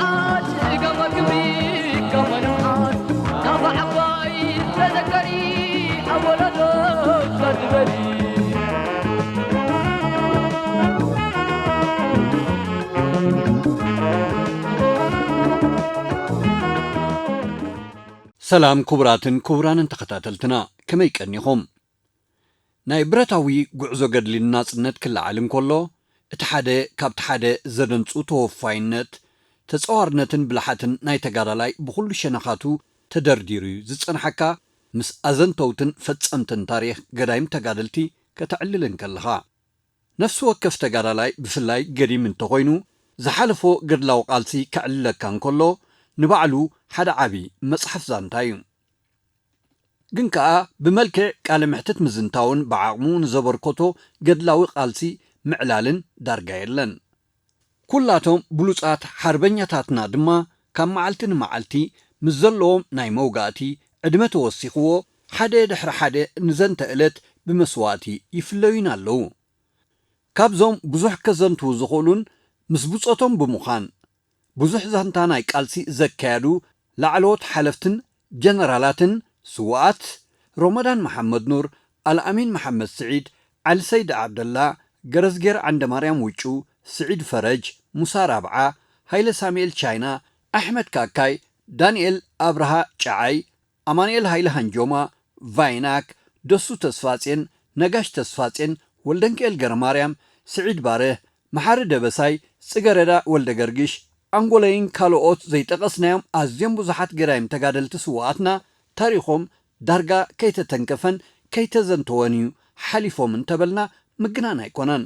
ዓዲ ጋማ ክብሪ ጋማ ልምዓት ናፋ ዓባይ ተዘከሪ ኣብ ወለዶ ዘድበሪ። ሰላም ክቡራትን ክቡራንን ተኸታተልትና፣ ከመይ ቀኒኹም? ናይ ብረታዊ ጉዕዞ ገድሊ ናጽነት ክለዓል እንከሎ፣ እቲ ሓደ ካብቲ ሓደ ዘደንጹ ተወፋይነት፣ ተጸዋርነትን ብልሓትን ናይ ተጋዳላይ ብኹሉ ሸነኻቱ ተደርዲሩ እዩ ዝጸንሓካ፣ ምስ ኣዘንተውትን ፈጸምትን ታሪኽ ገዳይም ተጋደልቲ ከተዕልል እንከለኻ። ነፍሲ ወከፍ ተጋዳላይ ብፍላይ ገዲም እንተኾይኑ፣ ዝሓለፎ ገድላዊ ቃልሲ ከዕልለካ እንከሎ፣ ንባዕሉ ሓደ ዓቢ መጽሓፍ ዛንታ እዩ። ግን ከኣ ብመልክዕ ቃለ መሕትት ምዝንታውን ብዓቕሙ ንዘበርከቶ ገድላዊ ቃልሲ ምዕላልን ዳርጋ የለን። ኩላቶም ብሉጻት ሓርበኛታትና ድማ ካብ መዓልቲ ንመዓልቲ ምስ ዘለዎም ናይ መውጋእቲ ዕድመ ተወሲኽዎ ሓደ ድሕሪ ሓደ ንዘንተ ዕለት ብመስዋእቲ ይፍለዩና ኣለዉ። ካብዞም ብዙሕ ከዘንትዉ ዝኽእሉን ምስ ብጾቶም ብምዃን ብዙሕ ዛንታ ናይ ቃልሲ ዘካየዱ ላዕለዎት ሓለፍትን ጀነራላትን ስዉኣት ሮመዳን መሓመድ ኑር፣ ኣልኣሚን መሓመድ ስዒድ፣ ዓሊ ሰይድ ዓብደላ፣ ገረዝጌር ዓንደማርያም ውጩ፣ ስዒድ ፈረጅ፣ ሙሳ ራብዓ፣ ሃይለ ሳሙኤል ቻይና፣ ኣሕመድ ካካይ፣ ዳንኤል ኣብርሃ ጨዓይ፣ ኣማኑኤል ሃይለ ሃንጆማ፣ ቫይናክ፣ ደሱ ተስፋጼን፣ ነጋሽ ተስፋጼን፣ ወልደንክኤል ገረማርያም፣ ስዒድ ባርህ፣ መሓሪ ደበሳይ፣ ጽገረዳ ወልደ ገርግሽ፣ ኣንጎለይን ካልኦት ዘይጠቐስናዮም ኣዝዮም ብዙሓት ገዳይም ተጋደልቲ ስውኣትና ታሪኾም ዳርጋ ከይተተንከፈን ከይተዘንተወን እዩ ሓሊፎም እንተበልና ምግናን ኣይኮነን።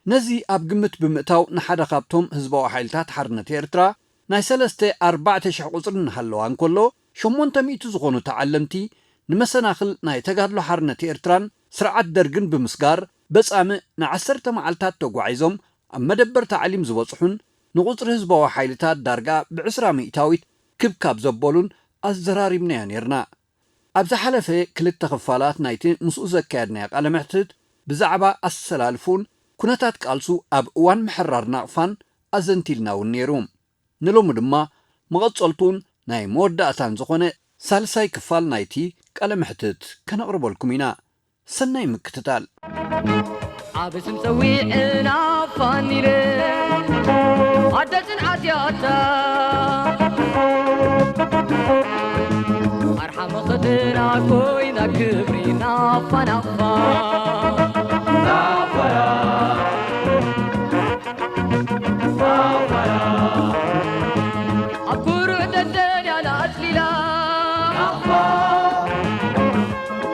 ነዚ ኣብ ግምት ብምእታው ንሓደ ካብቶም ህዝባዊ ሓይልታት ሓርነት ኤርትራ ናይ ሰለስተ ኣርባዕተ ሽሕ ቁጽሪ እናሃለዋ እንከሎ፣ ሸሞንተ ሚእቲ ዝኾኑ ተዓለምቲ ንመሰናኽል ናይ ተጋድሎ ሓርነት ኤርትራን ስርዓት ደርግን ብምስጋር በጻምእ ንዓሰርተ መዓልታት ተጓዒዞም ኣብ መደበር ታዕሊም ዝበጽሑን ንቁጽሪ ህዝባዊ ሓይልታት ዳርጋ ብዕስራ ሚእታዊት ክብካብ ዘበሉን ኣዘራሪብናዮ ኔርና። ኣብ ዝሓለፈ ክልተ ክፋላት ናይቲ ምስኡ ዘካየድናዮ ቃለ መሕትት ብዛዕባ ኣሰላልፉን ኩነታት ቃልሱ ኣብ እዋን ምሕራር ናቕፋን ኣዘንቲልና እውን ነይሩ። ንሎሚ ድማ መቐጸልቱን ናይ መወዳእታን ዝኾነ ሳልሳይ ክፋል ናይቲ ቃለ መሕትት ከነቕርበልኩም ኢና። ሰናይ ምክትታል። ዓቢ ስም ጸዊዕና ፋኒለ ኣደ ጽንዓት ያታ ኣርሓ መኸተና ኮይና ክብሪ ናፋ ናፋ። ኣብ ኩሩዕ ደደልያ ኣጽሊላ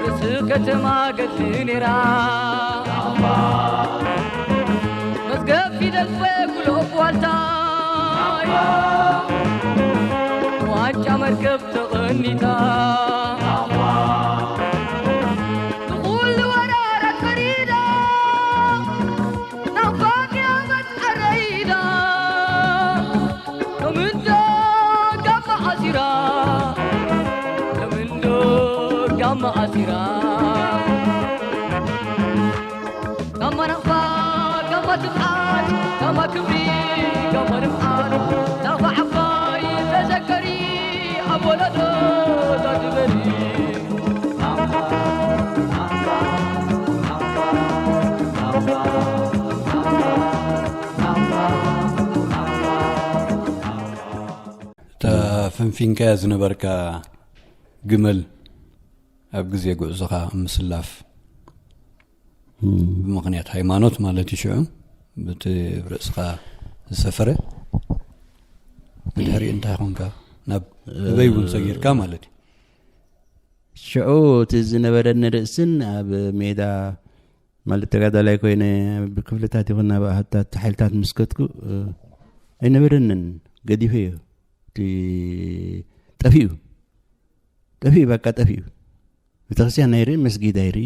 ርእሲ ከተማ ገድሊ ነይራ። መዝገብ ፊደል ጉሎ ዋልታ ዋንጫ መርከብ ተቐኒታ። ንኹሉ ወራራት ፈሪዳ ናብ ፋቅያ መትዓረይዳ። ከምንዶ ጋማ ኣሲራ፣ ከምንዶ ጋማ ኣሲራ። ጋማ ናቕፋ፣ ጋማ ትብዓት፣ ጋማ ክብሪ፣ ጋማ ልምዓት። ናቕፋ ዓባይ ተዘከሪ፣ ኣብ ወለዶ ዛዝበሪ። እታ ፈንፊንካያ ዝነበርካ ግመል ኣብ ግዜ ጉዕዞኻ ምስላፍ፣ እም። ብምኽንያት ሃይማኖት ማለት እዩ፣ ሽዑ በቲ ርእስኻ ዝሰፈረ፣ ብድሕሪኡ እንታይ ኾንካ? ናብ፣ እ፣ ህበይ እውን ሰጊርካ ማለት እዩ። ሽዑ እቲ ዝነበረኒ ርእስን ኣብ ሜዳ ማለት ተጋዳላይ ኮይነ ብክፍልታት ይኹን ናብ ኣሃታት ሓይልታት ምስ ከድኩ፣ እ፣ ኣይነበረንን፣ ገዲፈዮ። እቲ ጠፊኡ፣ ጠፊኡ፣ በቃ ጠፊኡ። ቤተክርስትያን ኣይርኢ፣ መስጊድ ኣይርኢ።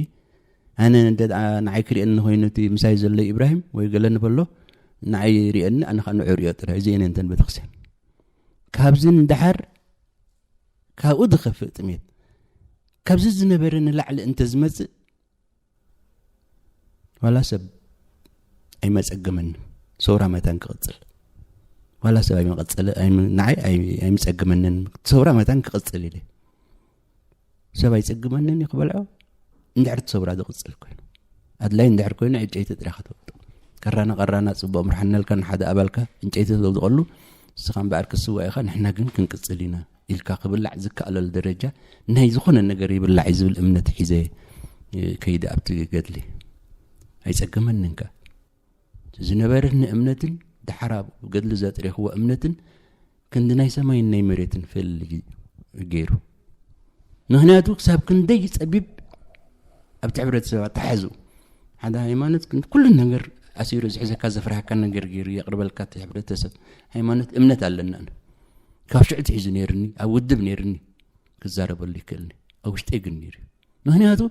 ኣነ እንተ ደኣ ንዓይ ክርእየኒ ኮይኑ እቲ ምሳይ ዘሎ ኢብራሂም ወይ ገለ ንበሎ፣ ንዓይ ይርእየኒ፣ ኣነ ኸኣ ንዑ ርእዮ ጥራይ። እዚ እየን እንተን ቤተክርስትያን። ካብዚ ንደሓር፣ ካብኡ ዝኸፍእ ጥሜት፣ ካብዚ ዝነበረ ንላዕሊ እንተ ዝመጽእ፣ ዋላ ሰብ ኣይመጸገመንን። ሰውራ መታን ክቕጽል። ዋላ ሰብ ኣይመቐጸለ ኣይም- ንዓይ ኣይ- ኣይምጸግመንን። ሰውራ መታን ክቐጽል ኢለ ሰብ ኣይጸግመንን እዩ ክበልዖ። እንድሕር እቲ ሰውራ ዝቕጽል ኮይኑ ኣድላይ እንድሕር ኮይኑ ዕጨይቲ ጥሪያ ከተውጥቕ። ቀራና ቀራና ጽቡቕ ምርሓነልካ ንሓደ ኣባልካ ዕንጨይቲ ተውጥቀሉ። ንስኻ እምበኣር ክትስዋ ኢኻ፣ ንሕና ግን ክንቅጽል ኢና ኢልካ ክብላዕ ዝከኣለሉ ደረጃ ናይ ዝኾነ ነገር ይብላዕ እዩ ዝብል እምነት ሒዘ ከይደ ኣብቲ ገድሊ ኣይጸገመንን ከ ዝነበረኒ እምነትን ደሓር ኣብ ገድሊ ዘጥሬኽዎ እምነትን ክንዲ ናይ ሰማይን ናይ መሬትን ፈል ገይሩ። ምክንያቱ ክሳብ ክንደይ ጸቢብ ኣብቲ ሕብረተሰብ ኣተሓሕዝኡ። ሓደ ሃይማኖት ክንዲ ኩሉ ነገር ኣሲሩ ዝሕዘካ ዘፍርሃካ ነገር ገይሩ የቕርበልካ እቲ ሕብረተሰብ። ሃይማኖት እምነት ኣለና። ካብ ሽዑ ትሒዙ ነይርኒ ኣብ ውድብ ነይርኒ ክዛረበሉ ይክእልኒ ኣብ ውሽጠይ ግን ነይሩ። ምክንያቱ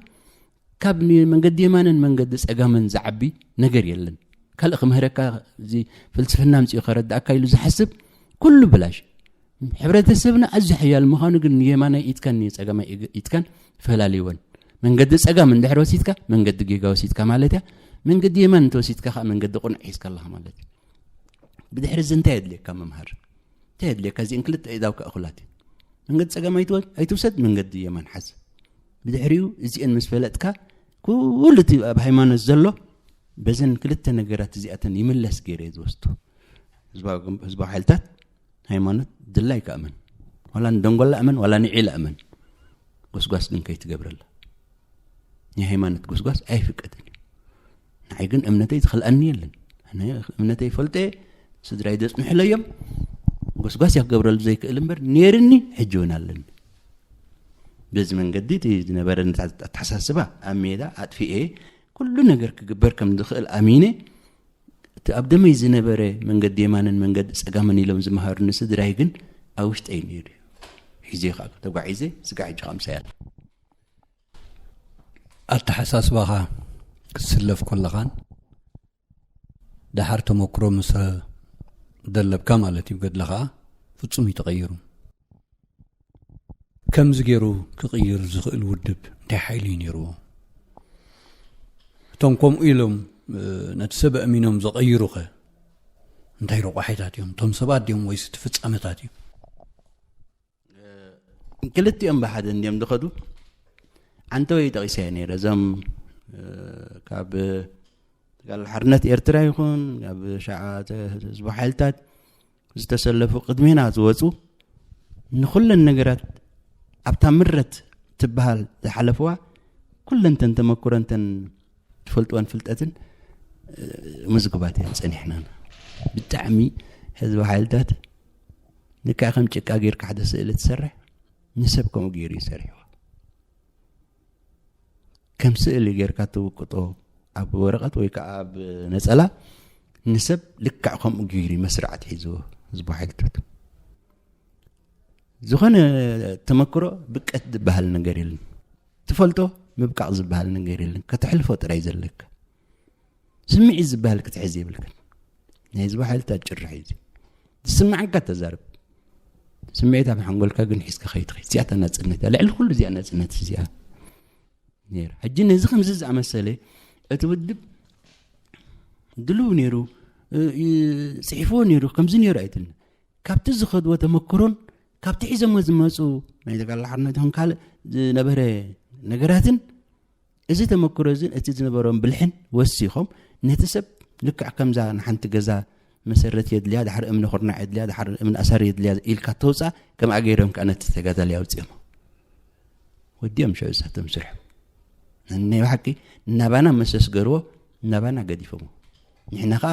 ካብ መንገዲ የማንን መንገዲ ጸጋምን ዝዓቢ ነገር የለን። ካልእ ክምህረካ እዚ ፍልስፍና ምጽኡ ከረዳእካ ኢሉ ዝሓስብ ኩሉ ብላሽ። ሕብረተሰብና ኣዝዩ ሓያል ምዃኑ ግን ንየማናይ ኢትካን ንጸጋማይ ኢትካን ፈላልይወን። መንገዲ ጸጋም እንድሕር ወሲድካ መንገዲ ጌጋ ወሲድካ ማለት እያ። መንገዲ የማን እንተወሲድካ ከዓ መንገዲ ቁኑዕ ሒዝካ ኣለኻ ማለት እዩ። ብድሕሪ እዚ እንታይ የድልየካ ምምሃር? እንታይ የድልየካ? እዚእን ክልተ ኢዳውካ እኹላት እዩ። መንገዲ ጸጋም ኣይትወ- ኣይትውሰድ፣ መንገዲ የማን ሓዝ። ብድሕሪኡ እዚአን ምስ ፈለጥካ ኩሉ እቲ ኣብ ሃይማኖት ዘሎ በዘን ክልተ ነገራት እዚኣተን ይምለስ ገይረ እየ ዝወስዱ። ህዝባዊ ግም- ህዝባዊ ሓይልታት ሃይማኖት ድላይ ከኣመን ዋላ ንደንጎላ ኣመን ዋላ ንዒላ ኣመን ጎስጓስ ግን ከይትገብረላ። ናይ ሃይማኖት ጎስጓስ ኣይፍቀድን እዩ። ንዓይ ግን እምነተይ ዝኸልኣኒ የለን። ኣነ እምነተይ ይፈልጦ እየ። ስድራይ ዘጽንሑለይ እዮም። ጎስጓስ እያ ክገብረሉ ዘይክእል እምበር ነይርኒ ሕጂ እውን ኣለኒ። በዚ መንገዲ እቲ ዝነበረ ኣተሓሳስባ ኣብ ሜዳ ኣጥፊኤ ኩሉ ነገር ክግበር ከም ዝኽእል ኣሚነ እቲ ኣብ ደመይ ዝነበረ መንገዲ የማንን መንገዲ ጸጋምን ኢሎም ዝመሃሩኒ ስድራይ ግን ኣብ ውሽጠይ ነይሩ እዩ። ሒዜ ከዓ ተጓዒዘ ስጋ ሕጂ ከምሳይ ኣለ። ኣተሓሳስባኻ ክትስለፍ ከለኻን ደሓር ተመክሮ ምስ ደለብካ ማለት እዩ ገድልኻ ፍጹም እዩ ተቐይሩ። ከምዚ ገይሩ ክቕይር ዝኽእል ውድብ እንታይ ሓይሊ እዩ ነይርዎ? እቶም ከምኡ ኢሎም ነቲ ሰብ ኣእሚኖም ዘቐይሩኸ እንታይ ረቋሒታት እዮም? እቶም ሰባት ድዮም ወይስ እቲ ፍጻመታት እዩ? ክልቲኦም ብሓደ እንዲዮም ዝኸዱ። ዓንተወይ ጠቒሰ እየ ነይረ። እዞም ካብ ተጋድሎ ሓርነት ኤርትራ ይኹን ካብ ሸዓ ህዝቢ ሓይልታት ዝተሰለፉ ቅድሜና ዝወፁ ንኩለን ነገራት ኣብታ ምረት ትበሃል ዝሓለፍዋ ኩለንተን ተመክሮንተን ትፈልጥዋን ፍልጠትን ምዝግባት እየን ፀኒሕናን። ብጣዕሚ ህዝቢ ሓይልታት ልክዕ ከም ጭቃ ጌርካ ሓደ ስእሊ ትሰርሕ ንሰብ ከምኡ ገይሩ ይሰርሕዋ። ከም ስእሊ ጌርካ ትውቅጦ ኣብ ወረቐት ወይ ከዓ ኣብ ነፀላ ንሰብ ልክዕ ከምኡ ገይሩ መስርዓት ሒዝዎ ህዝቢ ሓይልታት። ዝኾነ ተመክሮ ብቀት ዝበሃል ነገር የለን። ትፈልጦ ምብቃቕ ዝበሃል ነገር የለን። ከተሕልፎ ጥራይ ዘለካ ስምዒት ዝበሃል ክትሕዝ የብልክን። ናይ ህዝቢ ሓይልታት ጭርሕ እዩ። ዝስምዓካ ተዛርብ። ስምዒት ኣብ ሓንጎልካ ግን ሒዝካ ከይትኸይድ። እዚኣታ ናፅነት እያ። ልዕሊ ኩሉ እዚኣ ናፅነት እዚኣ ነይራ። ሕጂ ነዚ ከምዚ ዝኣመሰለ እቲ ውድብ ድልው ነይሩ፣ እ፣ እ፣ ፅሒፍዎ ነይሩ፣ ከምዚ ነይሩ ኣይትልን። ካብቲ ዝኸድዎ ተመክሮን ካብቲ ሒዘሞ ዝመፁ ናይ ተጋድሎ ሓርነት ይኹን ካልእ ዝነበረ ነገራትን እዚ ተመክሮ እዚ እቲ ዝነበሮም ብልሕን ወሲኾም ነቲ ሰብ ልክዕ ከምዛ ንሓንቲ ገዛ መሰረት የድልያ፣ ድሓር እምኒ ኩርናዕ የድልያ፣ ድሓር እምኒ ኣሳር የድልያ ኢልካ ተውፃ። ከምኣ ገይሮም ከዓ ነቲ ተጋዳላይ ኣውፅኦም ወዲኦም ሽዑ እሳቶም ስርሑ ናይ ብሓቂ እናባና መሰስ ገርዎ እናባና ገዲፎሞ። ንሕና ከዓ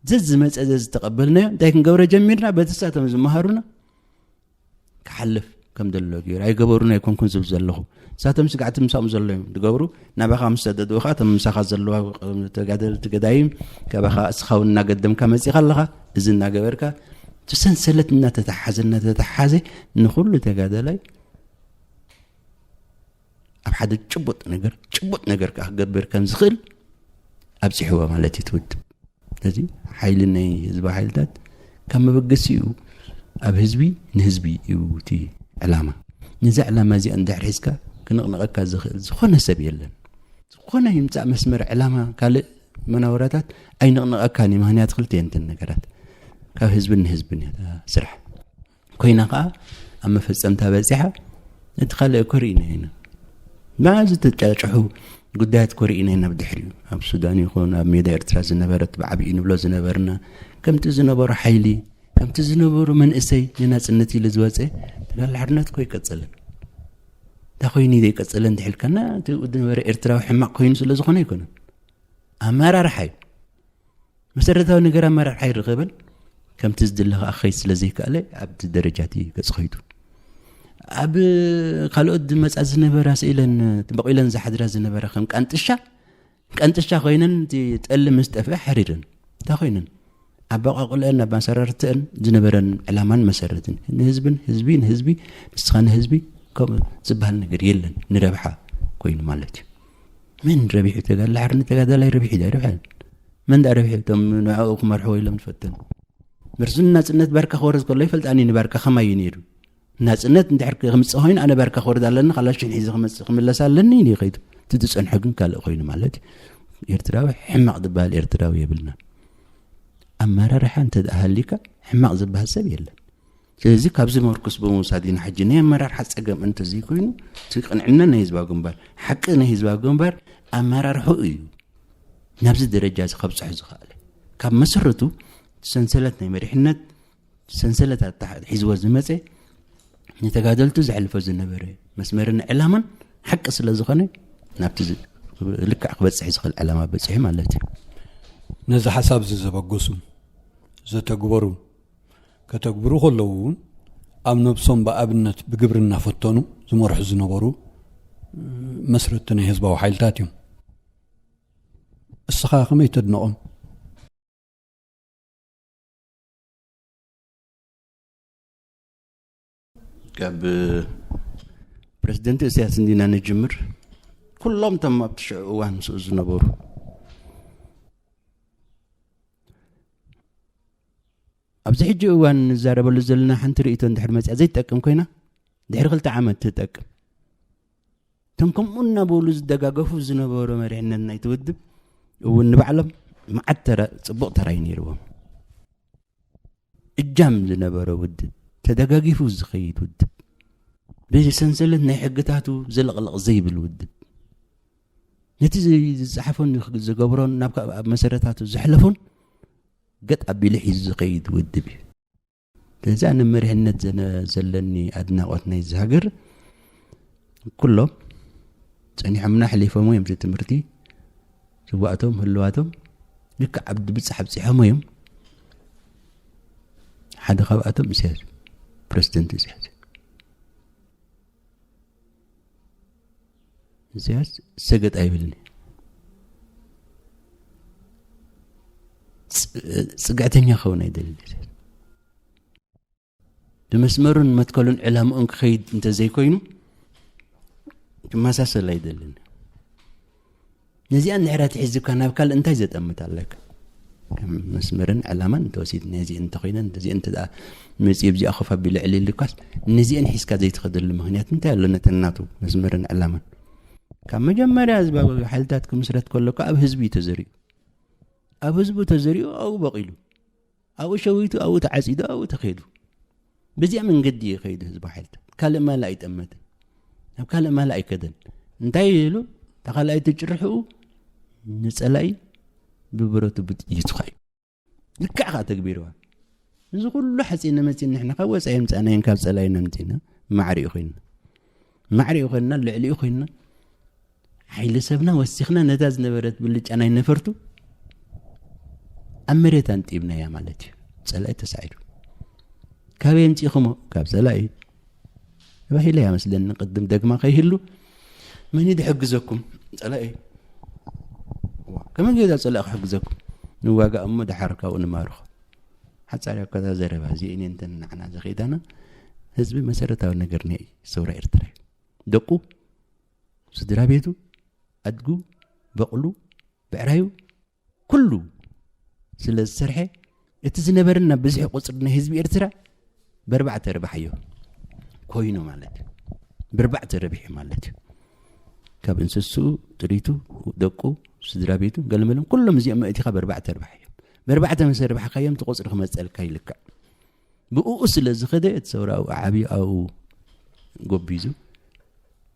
ዘዝመፀ ዘዝተቐበልናዮ እንታይ ክንገብሮ ጀሚርና? በቲ እሳቶም ዝመሃሩና ክሓልፍ ከም ዘሎ ገይሩ። ኣይገበሩን ኣይኮንኩን ዝብል ዘለኹ። ንሳቶም ስጋዕቲ ምሳኦም ዘሎ እዮም ዝገብሩ። ናባኻ ምስ ሰደድዎ ከዓ እቶም ምሳኻ ዘለዋ ተጋደልቲ ገዳይም ካባኻ እስኻ እውን እናገደምካ መፂኻ ኣለኻ። እዚ እናገበርካ እቲ ሰንሰለት እናተተሓዘ እናተተሓዘ ንኹሉ ተጋደላይ ኣብ ሓደ ጭቡጥ ነገር ጭቡጥ ነገር ከዓ ክገብር ከም ዝኽእል ኣብፂሕዎ ማለት እዩ ትውድብ። ስለዚ ሓይሊ ናይ ህዝቢ ሓይልታት ካብ መበገሲኡ ኣብ ህዝቢ ንህዝቢ እዩ እቲ ዕላማ። ነዚ ዕላማ እዚኣ እንድሕር ሒዝካ ክንቕንቐካ ዝኽእል ዝኾነ ሰብ የለን። ዝኾነ ይምፃእ መስመር ዕላማ ካልእ መናወራታት ኣይንቕንቐካን እዩ። ምክንያት ክልተ እየን እተን ነገራት። ካብ ህዝብን ንህዝብን እያ እታ ስራሕ ኮይና ከዓ ኣብ መፈፀምታ በፂሓ እቲ ካልእ እኮ ርኢና ኢና። ብዓዚ ተጫጭሑ ጉዳያት እኮ ርኢና ኢና። ብድሕሪኡ ኣብ ሱዳን ይኹን ኣብ ሜዳ ኤርትራ ዝነበረት ብዓብዩ ንብሎ ዝነበርና ከምቲ ዝነበሮ ሓይሊ ከምቲ ዝነበሩ መንእሰይ ንናፅነት ኢሉ ዝወፀ ተጋድሎ ሓርነት እኮ ይቀፅልን። እንታይ ኮይኑ ዘይቀፅልን ትሕልካና እቲ ዝነበረ ኤርትራዊ ሕማቕ ኮይኑ ስለ ዝኾነ ኣይኮነን። ኣመራርሓ እዩ። መሰረታዊ ነገር ኣመራርሓ ይረኸበን ከምቲ ዝድለ ከዓ ክኸይድ ስለ ዘይከኣለ ኣብቲ ደረጃ እቲ ገፅ ኸይዱ ኣብ ካልኦት ዝመፃ ዝነበራ ስኢለን በቂለን ዝሓድራ ዝነበራ ከም ቃንጥሻ ቀንጥሻ ኮይነን እቲ ጠሊ ምስ ጠፍአ ሓሪረን እንታይ ኮይነን ኣባቋቁልአን ኣባንሰራርተአን ዝነበረን ዕላማን መሰረትን ንህዝብን ህዝቢ ንህዝቢ ንስኻ ንህዝቢ ከምኡ ዝበሃል ነገር የለን ንረብሓ ኮይኑ ማለት እዩ መን ረቢሑ ተጋድላ ሓርነት ተጋዳላይ ረቢሑ ዳ ረብሐን መን ዳ ረቢሑ እቶም ንዕኡ ክመርሕዎ ኢሎም ዝፈተኑ መርዙን ናፅነት ባርካ ክወርድ ከሎ ይፈልጣኒ ንባርካ ከማይ እዩ ነይሩ ናፅነት እንድሕር ክምፅእ ኮይኑ ኣነ ባርካ ክወርድ ኣለኒ ካላሽን ሒዘ ክመፅእ ክምለስ ኣለኒ እዩ ከይዱ እቲ ዝፀንሖ ግን ካልእ ኮይኑ ማለት እዩ ኤርትራዊ ሕማቕ ዝበሃል ኤርትራዊ የብልና ኣመራርሓ እንተ ደኣ ሃሊካ ሕማቕ ዝበሃል ሰብ የለን ስለዚ ካብዚ መርኩስ ብምውሳድ ኢና ሕጂ ናይ ኣመራርሓ ፀገም እንተዘይኮይኑ እቲ ቅንዕና ናይ ህዝባዊ ግንባር ሓቂ ናይ ህዝባዊ ግንባር ኣመራርሑ እዩ ናብዚ ደረጃ እዚ ከብፅሑ ዝኽኣለ ካብ መሰረቱ ሰንሰለት ናይ መሪሕነት ሰንሰለት ኣተሓሒዝዎ ዝመፀ ንተጋደልቱ ዘሕልፎ ዝነበረ መስመርን ዕላማን ሓቂ ስለ ዝኾነ ናብቲ ልክዕ ክበፅሕ ዝኽእል ዕላማ በፂሑ ማለት እዩ ነዚ ሓሳብ እዚ ዘበገሱ ዘተግበሩ ከተግብሩ ከለዉ እውን ኣብ ነብሶም ብኣብነት ብግብሪ እናፈተኑ ዝመርሑ ዝነበሩ መስረቲ ናይ ህዝባዊ ሓይልታት እዮም። እስኻ ከመይ ተድንቖም? ካብ ፕረዚደንት እስያስ እንዲና ንጅምር ኩሎም ቶም ኣብቲ ሽዑ እዋን ምስኡ ዝነበሩ ኣብዚ ሕጂ እዋን ንዛረበሉ ዘለና ሓንቲ ርእቶ እንድሕር መፅያ ዘይትጠቅም ኮይና ድሕሪ ክልተ ዓመት ትጠቅም እቶም ከምኡ እናበሉ ዝደጋገፉ ዝነበሩ መሪሕነት ናይቲ ውድብ እውን ንባዕሎም መዓት ተራ ፅቡቕ ተራይ ነይርዎም እጃም ዝነበረ ውድብ ተደጋጊፉ ዝኸይድ ውድብ ብሰንሰለት ናይ ሕግታቱ ዝልቕልቕ ዘይብል ውድብ ነቲ ዝፀሓፎን ዝገብሮን ናብ ኣብ መሰረታቱ ዘሕለፎን ገጥ ኣቢሉ ሒዙ ዝኸይድ ውድብ እዩ ስለዚ ኣነ መሪሕነት ዘለኒ ኣድናቖት ናይዚ ሃገር ኩሎም ጸኒሖምና ኣሕሊፎሞ እዮም እዚ ትምህርቲ ስዋእቶም ህልዋቶም ልክዕ ኣብ ድብጻሕ ኣብጺሖሞ እዮም ሓደ ካብኣቶም እስያስ ፕረዚደንት እስያስ እስያስ ሰገጥ ኣይብልን ጽግዕተኛ ክኸውን ኣይደልን ብመስመሩን መትከሉን ዕላምኡን ክኸይድ እንተዘይኮይኑ ክመሳሰል ኣይደልን ነዚኣ እንድሕር ኣትሒዝካ ናብ ካልእ እንታይ ዘጠምት ኣለካ መስመርን ዕላማን እንተወሲድ ነዚአን እንተኮይነን ነዚአን እንተ መፅእ ብዚኣ ኮፍ ኣቢሉ ዕልል ኢልካስ ነዚአን ሒዝካ ዘይትኸደሉ ምክንያት እንታይ ኣሎ ነተን ናቱ መስመርን ዕላማን ካብ መጀመርያ ህዝባዊ ሓይልታት ክምስረት ከሎ እኮ ኣብ ህዝቢ እዩ ተዘሪኡ ኣብ ህዝቡ ተዘሪኡ ኣብኡ በቂሉ ኣብኡ ሸዊቱ ኣብኡ ተዓፂዱ ኣብኡ ተኸይዱ በዚኣ መንገዲ እዩ ከይዱ ህዝቢ ሓይልታት ካልእ ማላ ኣይጠመትን ናብ ካልእ ማላ ኣይከደን እንታይ ኢሉ ተኻልኣይ ትጭርሕኡ ንፀላኢ ብብረቱ ብጥይቱ ኻዩ ልክዕ ከዓ ተግቢርዋ እዚ ኩሉ ሓፂነ መፂን ንሕና ካብ ወፃኢ ምፃእናይን ካብ ፀላኢና ምፂና ማዕሪኡ ኮይንና ማዕሪኡ ኮይንና ልዕሊኡ ኮይንና ሓይሊ ሰብና ወሲኽና ነታ ዝነበረት ብልጫ ናይ ነፈርቱ ኣብ መሬት ኣንጢብናያ ማለት እዩ። ጸላኢ ተሳዒሩ። ካበይ ኣምጺእኹሞ? ካብ ጸላኢ። ተባሂለ እያ መስለኒ ቅድም ደግማ ከይህሉ መን እዩ ዝሕግዘኩም? ጸላኢ። እዋ፣ ከመይ ጌጋ ጸላኢ ክሕግዘኩም? ንዋጋእ እሞ ደሓር ካብኡ ንማርኾ። ሓጻር እያ እኮ እዛ ዘረባ እዚአን እየን እተን ንዓና ዘኽእዳና። ህዝቢ መሰረታዊ ነገር ናይ ሰውራ ኤርትራ እዩ። ደቁ፣ ስድራ ቤቱ፣ ኣድጉ፣ በቕሉ፣ ብዕራዩ፣ ኩሉ ስለ ዝሰርሐ እቲ ዝነበረና ብዝሒ ቁፅሪ ናይ ህዝቢ ኤርትራ ብኣርባዕተ ረባሕዮ ኮይኑ ማለት እዩ። ብኣርባዕተ ረቢሑ ማለት እዩ። ካብ እንስስኡ፣ ጥሪቱ፣ ደቁ፣ ስድራ ቤቱ፣ ገለመለም ኩሎም እዚኦም መእቲኻ ብኣርባዕተ ረባሕዮ። ብኣርባዕተ ምስ ኣርባሕካዮም እቲ ቁፅሪ ክመፀልካ ይልክዕ። ብእኡ ስለ ዝኸደ እቲ ሰውራ ኣብኡ ዓብዩ ኣብኡ ጎቢዙ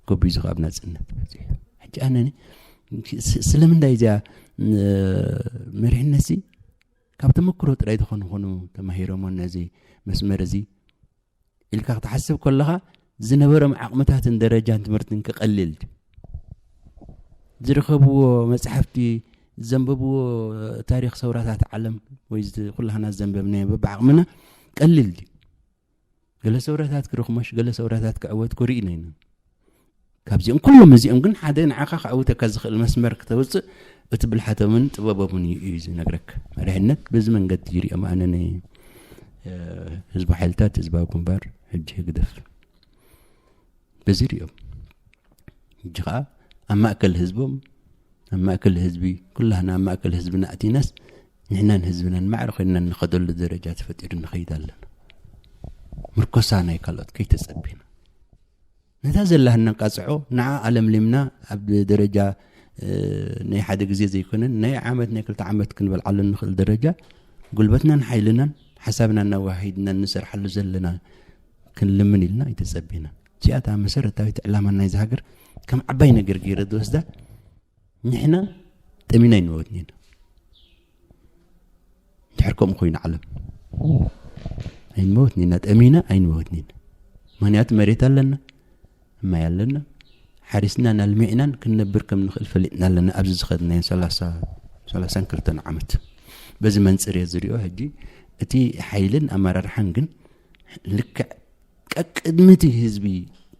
ጎቢዙ ካብ ናፅነት በፂሑ። ሕጂ ኣነ ስ- ስለምንታይ እዚኣ እ፣ መሪሕነት ሲ ካብ ተመክሮ ጥራይ ዝኾኑ ኾኑ ተማሂሮሞ ነዚ መስመር እዚ ኢልካ ክትሓስብ ከለኻ ዝነበሮም ዓቕምታትን ደረጃን ትምህርትን ክቐልል ድዩ? ዝረኸብዎ መፅሓፍቲ ዘንበብዎ ታሪክ ሰውራታት ዓለም ወይ እዚ ኩላህና ዘንበብናዮ በብዓቕምና ቀልል ድዩ? ገለ ሰውራታት ክርኽሞሽ ገለ ሰውራታት ክዕወት ክርኢ ነይና ካብዚኦም ኩሎም እዚኦም ግን ሓደ ንዓኻ ክዕውተካ ዝኽእል መስመር ክተውፅእ እቲ ብልሓቶምን ጥበቦምን እዩ እዩ ዝነግረካ። መሪሕነት በዚ መንገዲ ይሪኦም ኣነ ን- እ፣ ህዝባዊ ሓይልታት ህዝባዊ ግንባር ሕጂ ህግደፍ በዚ ሪኦም ሕጂ ከዓ ኣብ ማእከል ህዝቦም ኣብ ማእከል ህዝቢ ኩላህና ኣብ ማእከል ህዝብና ኣቲናስ ንሕናን ህዝብናን ማዕረ ኮይንና እንኸደሉ ደረጃ ተፈጢሩ ንኸይድ ኣለና። ምርኮሳ ናይ ካልኦት ከይተጸቢና ነታ ዘላህና ቃጽዖ ንዓ ኣለምሊምና ኣብ ደረጃ እ፣ ናይ ሓደ ግዜ ዘይኮነን ናይ ዓመት ናይ ክልተ ዓመት ክንበልዓሉ ንኽእል ደረጃ ጉልበትናን ሓይልናን ሓሳብና እናወሃሂድና እንሰርሓሉ ዘለና ክንልምን ኢልና ኣይተጸቢና። እዚኣታ መሰረታዊት ዕላማ ናይዚ ሃገር ከም ዓባይ ነገር ገይረ ዝወስዳ ንሕና ጠሚና ኣይንመወትኒና ድሕር ከምኡ ኮይኑ ዓለም ኣይንመወትኒና ጠሚና ኣይንመወትኒና። ምክንያቱ መሬት ኣለና፣ ማይ ኣለና፣ ሓሪስናን ኣልሚዕናን ክንነብር ከም ንኽእል ፈሊጥና ኣለና። ኣብዚ ዝኸድናዮ ሰላሳ ሰላሳን ክልተን ዓመት በዚ መንፅር እየ ዝሪኦ። ሕጂ እቲ ሓይልን ኣመራርሓን ግን ልክዕ ቀቅድሚ እቲ ህዝቢ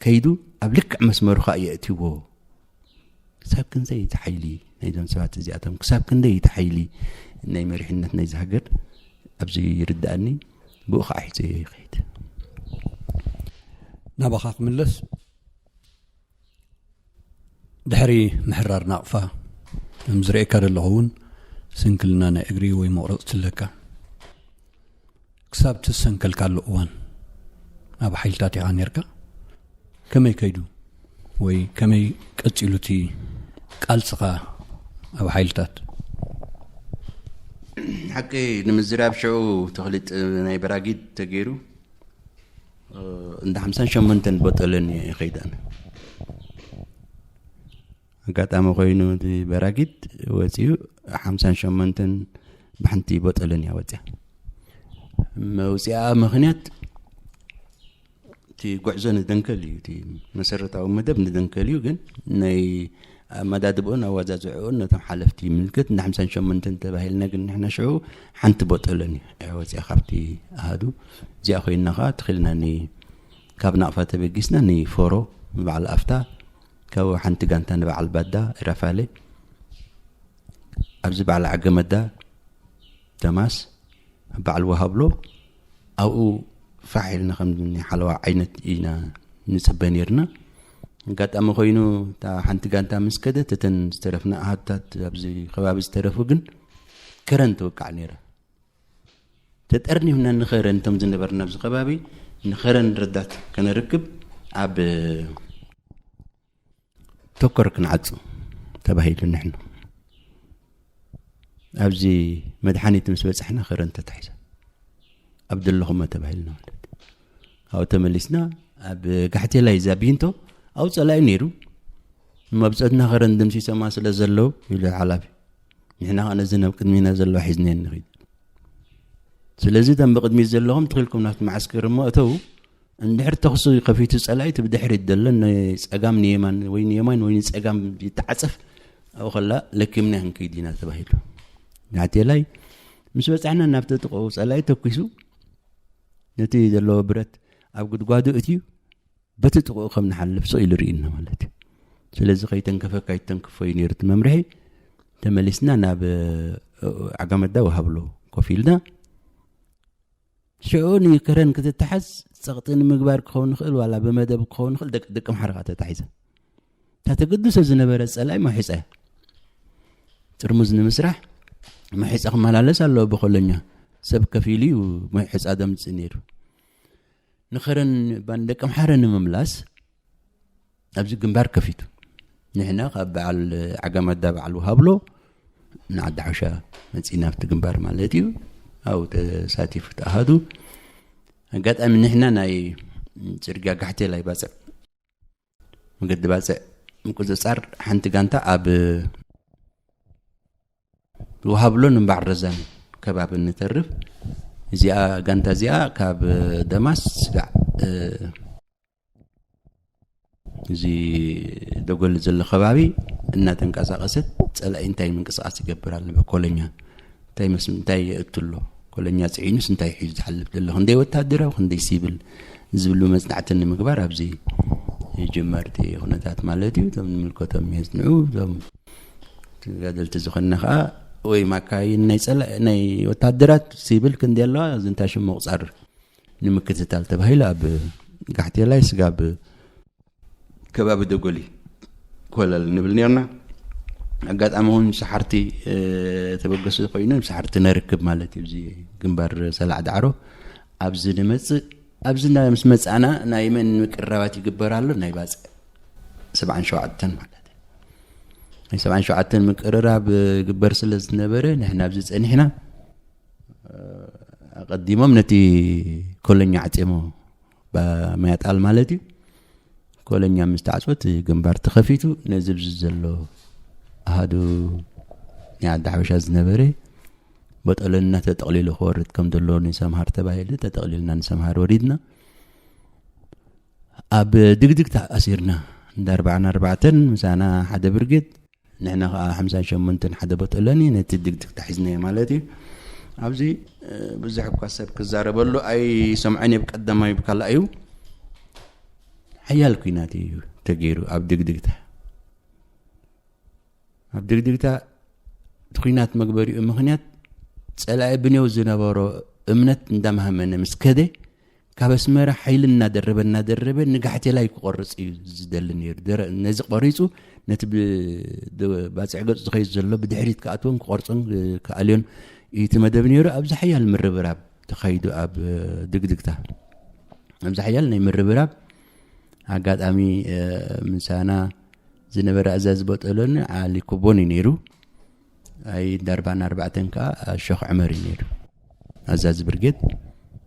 ከይዱ ኣብ ልክዕ መስመሩ ከዓ የእትዎ። ክሳብ ክንደይ እቲ ሓይሊ ናይዞም ሰባት እዚኣቶም ክሳብ ክንደይ እቲ ሓይሊ ናይ መሪሕነት ናይዚ ሃገር ኣብዚ ይርድኣኒ። ብኡ ከዓ ሒዘ ይኸይድ። ናባኻ ክምለስ ድሕሪ ምሕራር ናቕፋ ከም ዝርእየካ ዘለኹ እውን ስንክልና ናይ እግሪ ወይ መቑረፅ ትለካ ክሳብ ትሰንከልካሉ እዋን ኣብ ሓይልታት ኢኻ ነርካ። ከመይ ከይዱ ወይ ከመይ ቀፂሉ እቲ ቃልፅኻ ኣብ ሓይልታት? ሓቂ ንምዝራብ ሽዑ ተኽሊጥ ናይ በራጊድ ተገይሩ እንዳ ሓምሳን ሸሞንተን ቦጠለን ይኸይዳን ኣጋጣሚ ኮይኑ እቲ በራጊድ ወፂኡ ሓምሳን ሸሞንተን ብሓንቲ ቦጠለን እያ ወፅያ። መውፅኣ ምክንያት እቲ ጉዕዞ ንደንከል እዩ። እቲ መሰረታዊ መደብ ንደንከል እዩ። ግን ናይ ኣመዳድብኦን ኣወዛዝዕኦን ነቶም ሓለፍቲ ይምልከት። እንዳ ሓምሳን ሸሞንተን ተባሂልና ግን ንሕና ሽዑ ሓንቲ ቦጠለን እዩ ወፅያ ካብቲ ኣሃዱ። እዚኣ ኮይንና ከዓ ተኺልና ን- ካብ ናቕፋ ተበጊስና ንፎሮ ንበዓል ኣፍታ ካብ ሓንቲ ጋንታ ንበዓል ባዳ ራፋሌ ኣብዚ በዓል ዓገመዳ ተማስ በዓል ወሃብሎ ኣብኡ ፋሕ ኢልና ከም ሓለዋ ዓይነት ኢና ንፅበ ነርና። ኣጋጣሚ ኮይኑ እታ ሓንቲ ጋንታ ምስ ከደት እተን ዝተረፍና ኣሃታት ኣብዚ ከባቢ ዝተረፉ ግን ከረን ትወቃዕ ነይራ። ተጠርኒፍና ንኸረን እቶም ዝነበርና ኣብዚ ከባቢ ንኸረን ረዳት ከነርክብ ኣብ ተኮር ክንዓፁ ተባሂሉ ንሕና ኣብዚ መድሓኒት ምስ በፃሕና ከረን ተታሒዛ ኣብ ዘለኹሞ ተባሂልና ማለት ኣብኡ ተመሊስና ኣብ ጋሕቴላይ ዛቢንቶ ኣብኡ ፀላኢ ነይሩ መብፀትና ከረን ደምሲሶማ ስለ ዘለዉ ኢሉ ሓላፊ ንሕና ከዓ ነዚ ናብ ቅድሚና ዘለዋ ሒዝናዮ ንኽድ ስለዚ እቶም ብቅድሚት ዘለኹም ትኽልኩም ናብቲ መዓስከር እሞ እተው እንድሕር ተኽሱ ከፊቱ ፀላኢ እቲ ብድሕሪት ዘሎ ንፀጋም ንየማን ወይ ንየማን ወይ ንፀጋም ይተዓፀፍ ኣብኡ ከላ ለኪምና ክንከይድ ኢና ተባሂሉ ናቴላይ ምስ በፃሕና ናብቲ ጥቕኡ ፀላኢ ተኩሱ ነቲ ዘለዎ ብረት ኣብ ጉድጓዱ እትዩ በቲ ጥቕኡ ከም ንሓልፍ ስቕ ኢሉ ርእዩና ማለት እዩ ስለዚ ከይተንከፈካ ይተንክፎ እዩ ነይሩ እቲ መምርሒ ተመሊስና ናብ ዓጋመዳ ወሃብሎ ኮፍ ኢልና ሽዑ ንከረን ክትተሓዝ ፀቕጢ ንምግባር ክኸውን ንኽእል ዋላ ብመደብ ክኸውን ንኽእል ደቂ ኣምሓራ ተታሒዘ እታ ተገድሶ ዝነበረ ፀላኢ መሒፃ እያ ጥርሙዝ ንምስራሕ መሒፃ ክመላለስ ኣለዎ ብኮሎኛ ሰብ ከፊሉ እዩ መሒፃ ደምፅእ ነይሩ ንኸረን ባን ደቂ ኣምሓረ ንምምላስ ኣብዚ ግንባር ከፊቱ ንሕና ካብ በዓል ዓጋመዳ በዓል ውሃብሎ ንዓዲ ሓበሻ መፂና ኣብቲ ግንባር ማለት እዩ። ኣብኡ ተሳቲፉ ተኣሃዱ። ኣጋጣሚ ንሕና ናይ ፅርግያ ጋሕቴላይ ባፅዕ፣ መገዲ ባፅዕ ምቁፅፃር ሓንቲ ጋንታ ኣብ ውሃብሎን እምባዕ ረዛን ከባቢ ንተርፍ። እዚኣ ጋንታ እዚኣ ካብ ደማስ ስጋዕ እዚ ደጎል ዘሎ ከባቢ እናተንቀሳቀሰት ፀላኢ እንታይ ምንቅስቃስ ይገብር ኣሎ፣ ኮለኛ እንታይ መስ እንታይ የእቱ ኣሎ፣ ኮለኛ ፅዒኑስ እንታይ ሒዙ ዝሓልፍ ዘሎ፣ ክንደይ ወታደራዊ ክንደይ ሲቪል ዝብሉ መፅናዕቲ ንምግባር ኣብዚ ጀመርቲ ኩነታት ማለት እዩ። እቶም ንምልከቶም የፅንዑ፣ እቶም ተጋደልቲ ዝኾንና ከዓ ወይ ማካይን ናይ ፀላ ናይ ወታደራት ሲቪል ክንዲ ኣለዋ ዝንታ ሽም ምቁፃር ንምክትታል ተባሂሉ ኣብ ጋሕቴላይ ስጋብ ከባቢ ደጎሊ ኮለል ንብል ነርና። ኣጋጣሚ እውን ሰሓርቲ ተበገሱ ኮይኑ ሰሓርቲ ነርክብ ማለት እዩ። እዚ ግንባር ሰላዕ ዳዕሮ ኣብዚ ንመፅእ ኣብዚ ምስ መፃና ናይ መን ምቅራባት ይግበር ኣሎ ናይ ባፅዕ ሰብዓን ሸውዓተን ማለት እዩ። ናይ ሰብዓን ሸውዓተን ምቅርራብ ግበር ስለ ዝነበረ ንሕና ኣብዚ ፀኒሕና ኣቐዲሞም ነቲ ኮለኛ ዓፅሞ መያጣል ማለት እዩ። ኮለኛ ምስ ተዓፅወት ግንባር ተኸፊቱ ነዚ ብዚ ዘሎ ኣሃዱ ናይ ዓዲ ሓበሻ ዝነበረ በጠለና ተጠቕሊሉ ክወርድ ከም ዘሎ ንሰምሃር ተባሂሉ ተጠቕሊልና ንሰምሃር ወሪድና ኣብ ድግድግታ ኣሲርና እንዳ ኣርባዓን ኣርባዕተን ምሳና ሓደ ብርጌድ ንሕና ከዓ ሓምሳን ሸሞንተን ሓደ በጠለኒ ነቲ ድግድግታ ሒዝናዮ ማለት እዩ። ኣብዚ ብዙሕ እኳ ሰብ ክዛረበሉ ኣይሰምዖን እየ። ብቀዳማይ ብካልኣዩ ሓያል ኩናት እዩ ተገይሩ ኣብ ድግድግታ ኣብ ድግድግታ እቲ ኩናት መግበሪኡ ምክንያት ፀላኢ ብኔው ዝነበሮ እምነት እንዳማህመነ ምስ ከደ ካብ ኣስመራ ሓይሊ እናደረበ እናደረበ ንጋሕቴላይ ክቆርፅ እዩ ዝደሊ ነይሩ። ነዚ ቆሪፁ ነቲ ባፅዕ ገፁ ዝኸይድ ዘሎ ብድሕሪት ክኣትዎን ክቆርፆን ክኣልዮን እዩ እቲ መደብ ነይሩ። ኣብዚ ሓያል ምርብራብ ተኻይዱ ኣብ ድግድግታ ኣብዚ ሓያል ናይ ምርብራብ ኣጋጣሚ ምሳና ዝነበረ ኣዛዚ በጠሎኒ ዓሊ ኩቦን እዩ ነይሩ። ኣይ ዳርባን ኣርባዕተን ከዓ ሸኽ ዕመር እዩ ነይሩ ኣዛዚ ብርጌድ።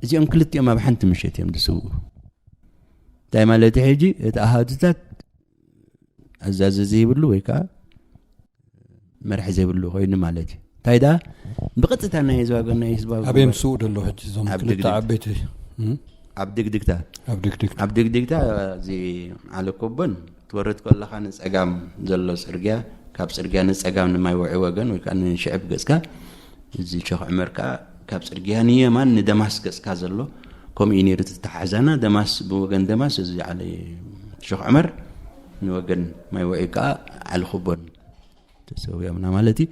እዚኦም ክልቲኦም ኣብ ሓንቲ ምሸት እዮም ዝስውኡ። እንታይ ማለት ሕጂ እቲ ኣሃዱታት ኣዛዚ ዘይብሉ ወይ ከዓ መርሒ ዘይብሉ ኮይኑ ማለት እዩ። እንታይ ደኣ ብቐጥታ ናይ ህዝባዊ ናይ ህዝባዊ ኣበይ ምስኡ ደሎ ሕጂ እዞም ኣብ ክልተ ድግድግታ። ዓበይቲ ኣብ ድግድግታ ኣብ ድግድግታ ኣብ ድግድግታ እዚ ዓለ ኮቦን ትወርድ ከለኻ ንጸጋም ዘሎ ጽርግያ ካብ ጽርግያ ንጸጋም ንማይ ውዒ ወገን ወይ ከዓ ንሽዕብ ገጽካ እዚ ሸኽ ዕመር ከዓ ካብ ጽርግያ ንየማን ንደማስ ገጽካ ዘሎ ከምኡ እዩ ነይሩ። ተተሓሕዛና ደማስ ብወገን ደማስ እዚ ዓለ ሸኽ ዕመር ንወገን ማይ ውዒ ከዓ ዓለ ኮቦን ተሰዊኦምና ማለት እዩ።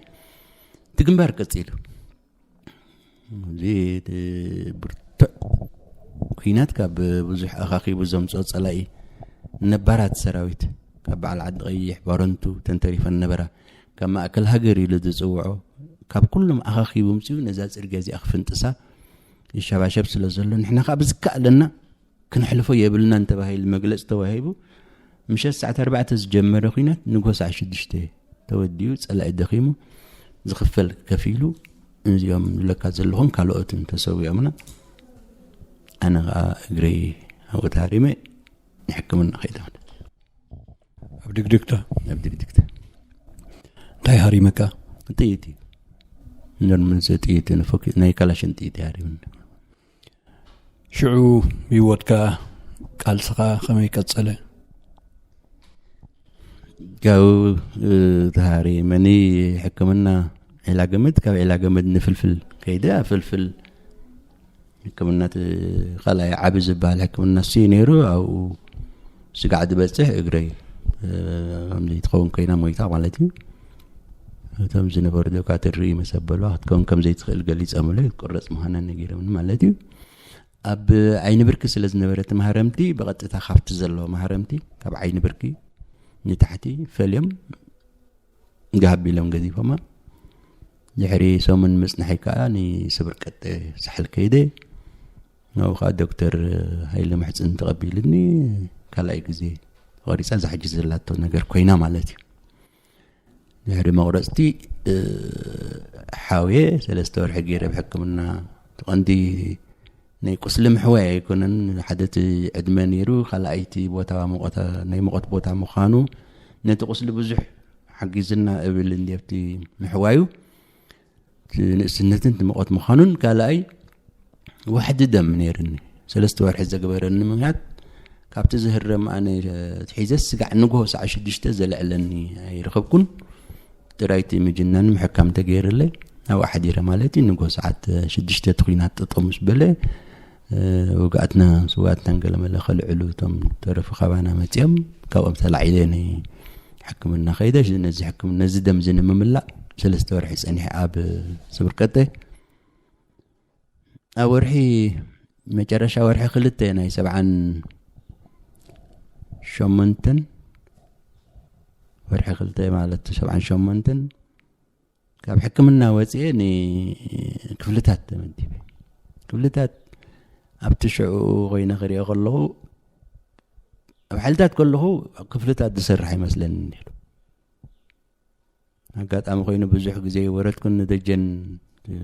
እቲ ግንባር ቀጺሉ እዚ ብርቱዕ ኩናት ካብ ብዙሕ ኣኻኺቡ ዘምፅኦ ፀላኢ ነባራት ሰራዊት ካብ በዓል ዓዲ ቀይሕ ባረንቱ ተንተሪፈን ነበራ ካብ ማእከል ሃገር ኢሉ ዝፅውዖ ካብ ኩሎም ኣኻኺቡ ምፅኡ ነዛ ፅርግያ እዚኣ ክፍንጥሳ ይሸባሸብ ስለ ዘሎ ንሕና ከዓ ብዝከኣለና ክነሕልፎ የብልናን ተባሂሉ መግለፂ ተዋሂቡ ምሸት ሰዓት ኣርባዕተ ዝጀመረ ኩናት ንጎ ሰዓት ሽዱሽተ ተወዲኡ ፀላኢ ደኺሙ ዝኽፈል ከፊሉ እዚኦም ዝብለካ ዘለኹን ካልኦትን ተሰዊኦምና ኣነ ከዓ እግረይ ኣብኡ ተሃሪመ ንሕክምና ከይደ ማለት ኣብ ድግድግታ ኣብ ድግድግታ እንታይ ሃሪመካ ጥይት እዩ ኖርማል ጥይት እዩ ናይ ካላሽን ጥይት እዩ ሃሪምኒ ሽዑ ህይወትካ ቃልስኻ ከመይ ቀጸለ ጋው ተሃሪ መኒ ሕክምና ዒላ ገመድ ካብ ዒላ ገመድ ንፍልፍል ከይደ ፍልፍል ሕክምና ካልኣይ ዓቢ ዝበሃል ሕክምና ሲ ነይሩ ኣብኡ ስጋዕ ዝበፅሕ እግረይ ከምዚ ትኸውን ኮይና ሞይታ ማለት እዩ እቶም ዝነበሩ ዶካትር ርኢ መሰበሉ ክትከውን ከም ዘይትኽእል ገሊፆምለ ቁረፅ ምዃና ነጊሮምኒ ማለት እዩ ኣብ ዓይኒ ብርኪ ስለ ዝነበረ እቲ ማህረምቲ ብቐጥታ ካብቲ ዘለዎ ማህረምቲ ካብ ዓይኒ ብርኪ ንታሕቲ ፈልዮም ጋህብ ኢሎም ገዚፎማ ድሕሪ ሰሙን ምፅናሐይ ከዓ ንስብር ቀጠ ሳሕል ከይደ ናብኡ ከዓ ዶክተር ሃይለ ምሕፅን ተቐቢልኒ ካልኣይ ግዜ ተቐሪፃ ዛሕጂ ዘላቶ ነገር ኮይና ማለት እዩ ድሕሪ መቑረፅቲ ሓውየ ሰለስተ ወርሒ ገይረ ብሕክምና። ቀንዲ ናይ ቁስሊ ምሕዋይ ኣይኮነን። ሓደ እቲ ዕድመ ነይሩ፣ ካልኣይቲ ቦታ ናይ ሙቐት ቦታ ምዃኑ ነቲ ቁስሊ ብዙሕ ሓጊዝና እብል እንዲ ኣብቲ ምሕዋዩ ንእስነትን እቲ ሙቐት ምዃኑን፣ ካልኣይ ዋሕዲ ደም ነይርኒ። ሰለስተ ወርሒ ዘግበረኒ ምክንያት ካብቲ ዝህረም ኣነ ትሒዘ ስጋዕ ንግሆ ሰዓት ሽዱሽተ ዘልዕለኒ ኣይረኸብኩን። ጥራይቲ ምጅናን ምሕካም ተገይርለይ ኣብኡ ሓዲረ ማለት እዩ። ንግሆ ሰዓት ሽዱሽተ እቲ ኲናት ጠጠው ምስ በለ ውግኣትና ስውኣትናን ገለመለ ከልዕሉ እቶም ተረፉ ካባና መፂኦም ካብኦም ተላዒለ ናይ ሕክምና ከይደ። ነዚ ሕክምና ነዚ ደም እዚ ንምምላእ ሰለስተ ወርሒ ፀኒሐ ኣብ ስብርቀጠ። ኣብ ወርሒ መጨረሻ ወርሒ ክልተ ናይ ሰብዓን ሸሞንተን ወርሒ ክልተ ማለት ሰብዓን ሸሞንተን ካብ ሕክምና ወፅኤ ንክፍልታት ተመዲበ። ክፍልታት ኣብቲ ሽዑ ኮይነ ክሪኦ ከለኹ ኣብ ሓይልታት ከለኹ ክፍልታት ዝሰርሕ ኣይመስለኒ ነይሩ። ኣጋጣሚ ኮይኑ ብዙሕ ግዜ ወረድኩን ንደጀን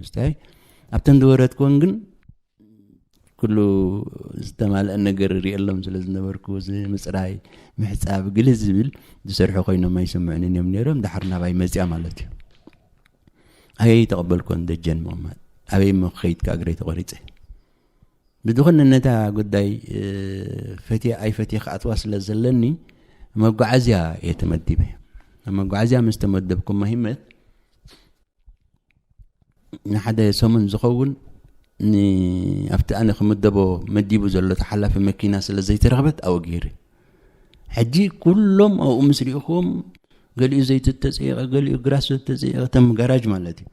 ስታይ ኣብተን ዝወረድኩን ግን ኩሉ ዝተማልአ ነገር ሪእሎም ስለ ዝነበርኩ እዚ ምፅራይ ምሕፃብ ግሊ ዝብል ዝሰርሑ ኮይኖም ኣይስምዑንን እዮም ነይሮም። ዳሓር ናባይ መፅያ ማለት እዩ። ኣበይ ተቐበልኮን ደጀን ምቕማጥ ኣበይ ሞ ከይድካ እግረይ ተቆሪፀ ብዝኾነ ነታ ጉዳይ ፈትየ ኣይፈትየ ክኣትዋ ስለ ዘለኒ መጓዓዝያ እየ ተመዲበ። ኣብ መጓዓዝያ ምስ ተመደብኩ ማሂመት ንሓደ ሰሙን ዝኸውን ኣብቲ ኣነ ክምደቦ መዲቡ ዘሎ ተሓላፊ መኪና ስለ ዘይተረኽበት ኣብኡ ገይረ። ሕጂ ኩሎም ኣብኡ ምስ ሪእኹም ገሊኡ ዘይቱ ተፀይቐ፣ ገሊኡ ግራስ ተፀይቐ፣ እቶም ጋራጅ ማለት እዩ።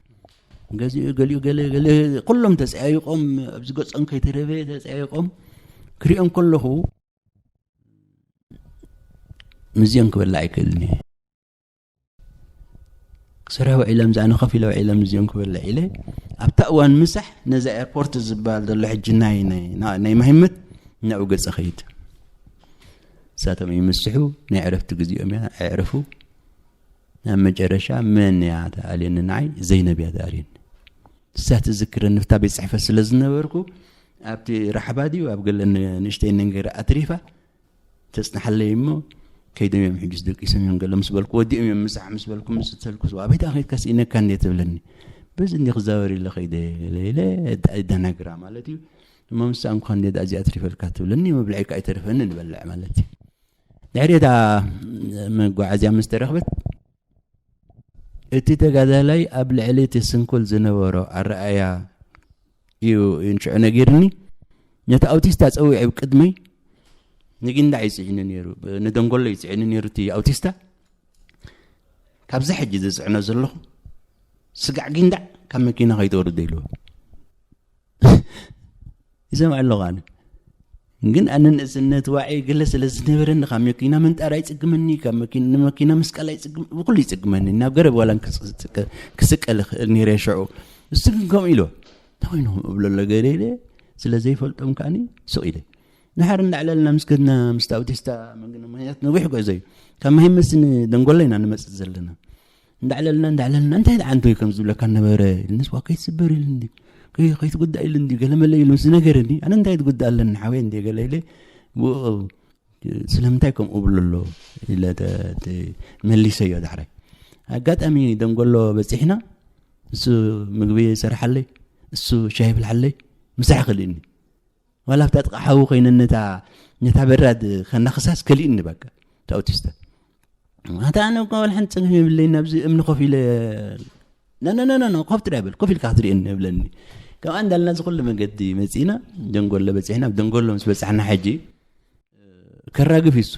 ገዚኡ ገሊኡ ገለ ገለ ኩሎም ተፀያይቆም ኣብዚ ገፆም ከይተረበየ ተፀያይቆም ክሪኦም ከለኹ ምዚኦም ክበልዕ ኣይክእልን እየ። ክሰርሑ ውዒሎም ዝኣነ ከፍ ኢለ ውዒሎም እዚኦም ክበልዕ ኢለ ኣብታ እዋን ምሳሕ ነዚ ኤርፖርት ዝበሃል ዘሎ ሕጂ ናይ ናይ ናይ ማሂመት ናብኡ ገፀ ኸይድ። ንሳቶም ይምስሑ ናይ ዕረፍቲ ግዜኦም እያ ኣዕርፉ። ናብ መጨረሻ መን እያ ተኣልየኒ ንዓይ ዘይነብ እያ ተኣልየኒ። እሳ ትዝክረኒ ብታ ቤት ፅሕፈት ስለ ዝነበርኩ ኣብቲ ራሕባ ድዩ ኣብ ገለ ንእሽተይ ነገር ኣትሪፋ ተፅንሓለይ እሞ ከይዶም እዮም ሕጅስ ደቂሶም እዮም ገለ ምስ በልኩ ወዲኦም እዮም ምሳሕ ምስ በልኩ ምስ ተልኩ ኣበይ ደኣ ከይድካ ስኢነካ እንዴ ትብለኒ። በዚ እንዲ ክዛወር ኢለ ከይደ ኢለ እደናግራ ማለት እዩ። እሞ ምሳ እንኳ እንዴ ደኣ እዚኣ ትሪፈልካ ትብለኒ መብልዒ ከኣ ኣይተረፈኒ ንበልዕ ማለት እዩ። ድሕሪ እታ መጓዓዝያ ምስ ተረኽበት እቲ ተጋዳላይ ኣብ ልዕሊ እቲ ስንኩል ዝነበሮ ኣረኣያ እዩ እንሽዑ ነጊርኒ። ነቲ ኣውቲስታ ፀዊዐ ኣብ ቅድመይ ንጊንዳዕ ይፅዕኒ ነይሩ፣ ንደንጎሎ ይፅዕኒ ነይሩ እቲ ኣውቲስታ። ካብዚ ሕጂ ዝፅዕኖ ዘለኹ ስጋዕ ጊንዳዕ ካብ መኪና ከይተወርዶ ኢልዎ ይሰምዐ ኣለኹ ኣነ። ግን ኣነ ንእስነት ዋዒ ገለ ስለ ዝነበረኒ ካብ መኪና ምንጣር ኣይፅግመኒ፣ ካብ መኪና ንመኪና ምስቃል ኣይፅግም ብኩሉ ይፅግመኒ። ናብ ገረብ ዋላ ክስቀል ይኽእል ነይረ ሽዑ። እሱ ግን ከምኡ ኢሎ እንታይ ኮይኑ ከምኡ እብሎ ኣሎ ገለ ኢለ ስለ ዘይፈልጦም ከዓኒ ስቕ ኢለ ንሓር እንዳዕለልና ምስ ከድና ምስቲ ኣውቲስታ መንግና ምክንያት ነዊሕ ጉዕዞ እዩ ካብ ማሂመስን ደንጎሎ ኢና ንመፅእ ዘለና እንዳዕለልና እንዳዕለልና እንታይ ደኣ እንተይ ከም ዝብለካ ነበረ ኢልንስ ዋ ከይትስበር ኢልኒ ከይትጉዳእ ኢልኒ ገለመለ ኢሉ ምስ ነገረኒ ኣነ እንታይ ትጉዳእ ኣለኒ ሓወይ እንዲ ገለ ኢለ ብኡ ስለምንታይ ከምኡ ብሎ ኣሎ ኢለ መሊሰዮ ዳሕራይ ኣጋጣሚ ደንጎሎ በፂሕና እሱ ምግቢ ይሰርሓለይ እሱ ሻሂ ይብልሓለይ ምሳሕ ይኽልእኒ ዋላ ኣብታ ጥቓ ሓዊ ኮይነ ነታ ነታ በራድ ከናኽሳስ ከሊእኒ በቃ እቲ ኣውቲስታ ኣታ ኣነ እኮ ወላ ሓንቲ ፀገም የብለይን ኣብዚ እምኒ ኮፍ ኢለ ነነነነ ኮፍ ጥራይ በል ኮፍ ኢልካ ክትርእየኒ የብለኒ ከምኣ እንዳልና እዚ ኩሉ መገዲ መፂእና ደንጎሎ በፂሕና ኣብ ደንጎሎ ምስ በፃሕና ሕጂ ከራግፍ ይሱ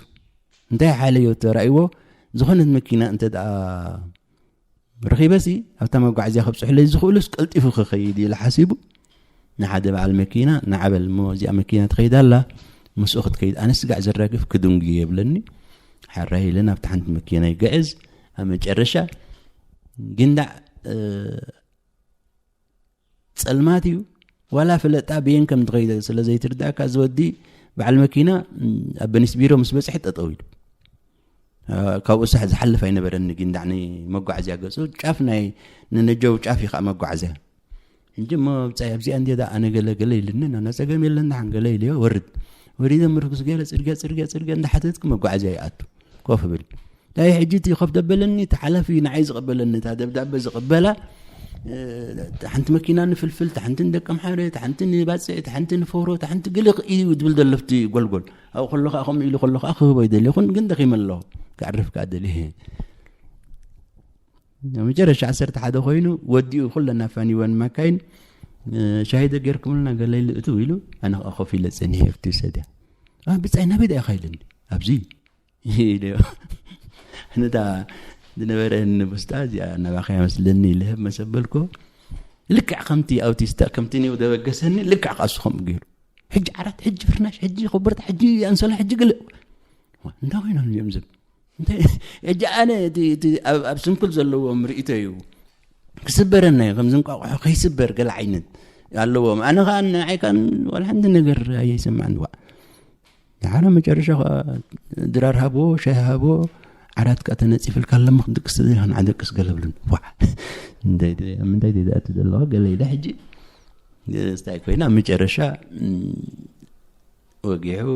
እንታይ ሓይለ ተራእይዎ ዝኾነት መኪና እንተ ደኣ ረኺበሲ ኣብታ መጓዓዝያ ከብፅሑለይ ዝኽእሉስ ቀልጢፉ ክኸይድ ኢለ ሓሲቡ ንሓደ በዓል መኪና ንዓበል እሞ እዚኣ መኪና ትኸይድ ኣላ ምስኡ ክትከይድ ኣነ ስጋዕ ዘራግፍ ክድንጉ የብለኒ ሓራይ ኢለ ናብቲ ሓንቲ መኪና ይግዕዝ ኣብ መጨረሻ ጊንዳዕ ፀልማት እዩ ዋላ ፍለጣ ብየን ከም ትኸይደ ስለ ዘይትርዳእካ እዚ ወዲ በዓል መኪና ኣብ በኒስ ቢሮ ምስ በፅሐ ጠጠው ኢሉ ካብኡ ሳሕ ዝሓልፍ ኣይነበረኒ። ግን ዳዕኒ መጓዓዝያ ገጹ ጫፍ ናይ ንነጀው ጫፍ እዩ ከዓ መጓዓዝያ። እንጂ እሞ ብጻይ ኣብዚኣ እንዲ ኣነ ገለ ገለ ኢልኒ፣ ኣነ ጸገም የለን፣ ደሓን ገለ ኢልዮ፣ ወርድ። ወሪደ ምርኩስ ገለ ጽርግያ፣ ጽርግያ፣ ጽርግያ እንዳሓተትኩ መጓዓዝያ ይኣቱ። ኮፍ ብል። ታይ ሕጂ እቲ ኮፍ ደበለኒ፣ እቲ ሓላፊ ንዓይ ዝቐበለኒ፣ እታ ደብዳበ ዝቐበላ፣ እ፣ ሓንቲ መኪና ንፍልፍል፣ ሓንቲ ንደቀምሓረ፣ ሓንቲ ንባጽዕ፣ ሓንቲ ንፎሮ፣ ሓንቲ ግልቕ እዩ ዝብል ዘሎ ኣብቲ ጎልጎል። ኣብኡ ከሎ ከዓ ከምኡ ኢሉ ከሎ ከዓ ክህቦ ይደሊ ይኹን፣ ግን ደኺመ ኣለኹ። ክዕርፍ ከዓ ደሊ። መጨረሻ ዓሰርተ ሓደ ኮይኑ ወዲኡ ኩለን ኣፋኒወን ማካይን፣ እ፣ ሻሂ ዶ ጌርኩምልና ገለ ኢሉ እትው ኢሉ፣ ኣነ ከዓ ኮፍ ኢለ ጸኒሐ ኣብቲ ሰድያ። "ኣ፣ ብጻይ ናበይ ደኣ ኢኻ?" ኢለኒ። "ኣብዚ" ኢለዮ። ነታ ዝነበረኒ ቡስታ እዚኣ ናባኸያ መስለኒ ኢለ መሰበልኮ። ልክዕ ከምቲ ኣውቲስታ፣ ከምቲ ኔው ደበገሰኒ፣ ልክዕ ከዓ እሱ ከምኡ ገይሩ። ሕጂ ዓራት፣ ሕጂ ፍርናሽ፣ ሕጂ ኮበርታ፣ ሕጂ ኣንሶላ፣ ሕጂ ገለ። እንታይ ኮይኖም እዮም ዝብ? እንታይ፣ ሕጂ ኣነ እቲ፣ እቲ ኣብ፣ ኣብ ስንኩል ዘለዎም ርእይቶ እዩ። ክስበረና እዩ፣ ከምዚ እንቋቑሖ ከይስበር ገለ ዓይነት ኣለዎም። ኣነ ኸኣ ንዓይ ከኣ ዋላ ሓንቲ ነገር ኣየሰማዕን። ዋእ። ደሓር መጨረሻ ኸኣ ድራር ሃቦ፣ ሻሂ ሃቦ፣ ዓራት ከኣ ተነጺፍልካ ኣለሞ፣ ክትድቅስ ዘይኮነ፣ ዓደቅስ ገለ ብሉን። ዋእ። እንታይ፣ ኣብ ምንታይ ደኣ ትኣቱ ዘለኻ? ገለ ኢለ ሕጂ፣ እንታይ ኮይና፣ ኣብ መጨረሻ፣ እም፣ ወጊሑ፣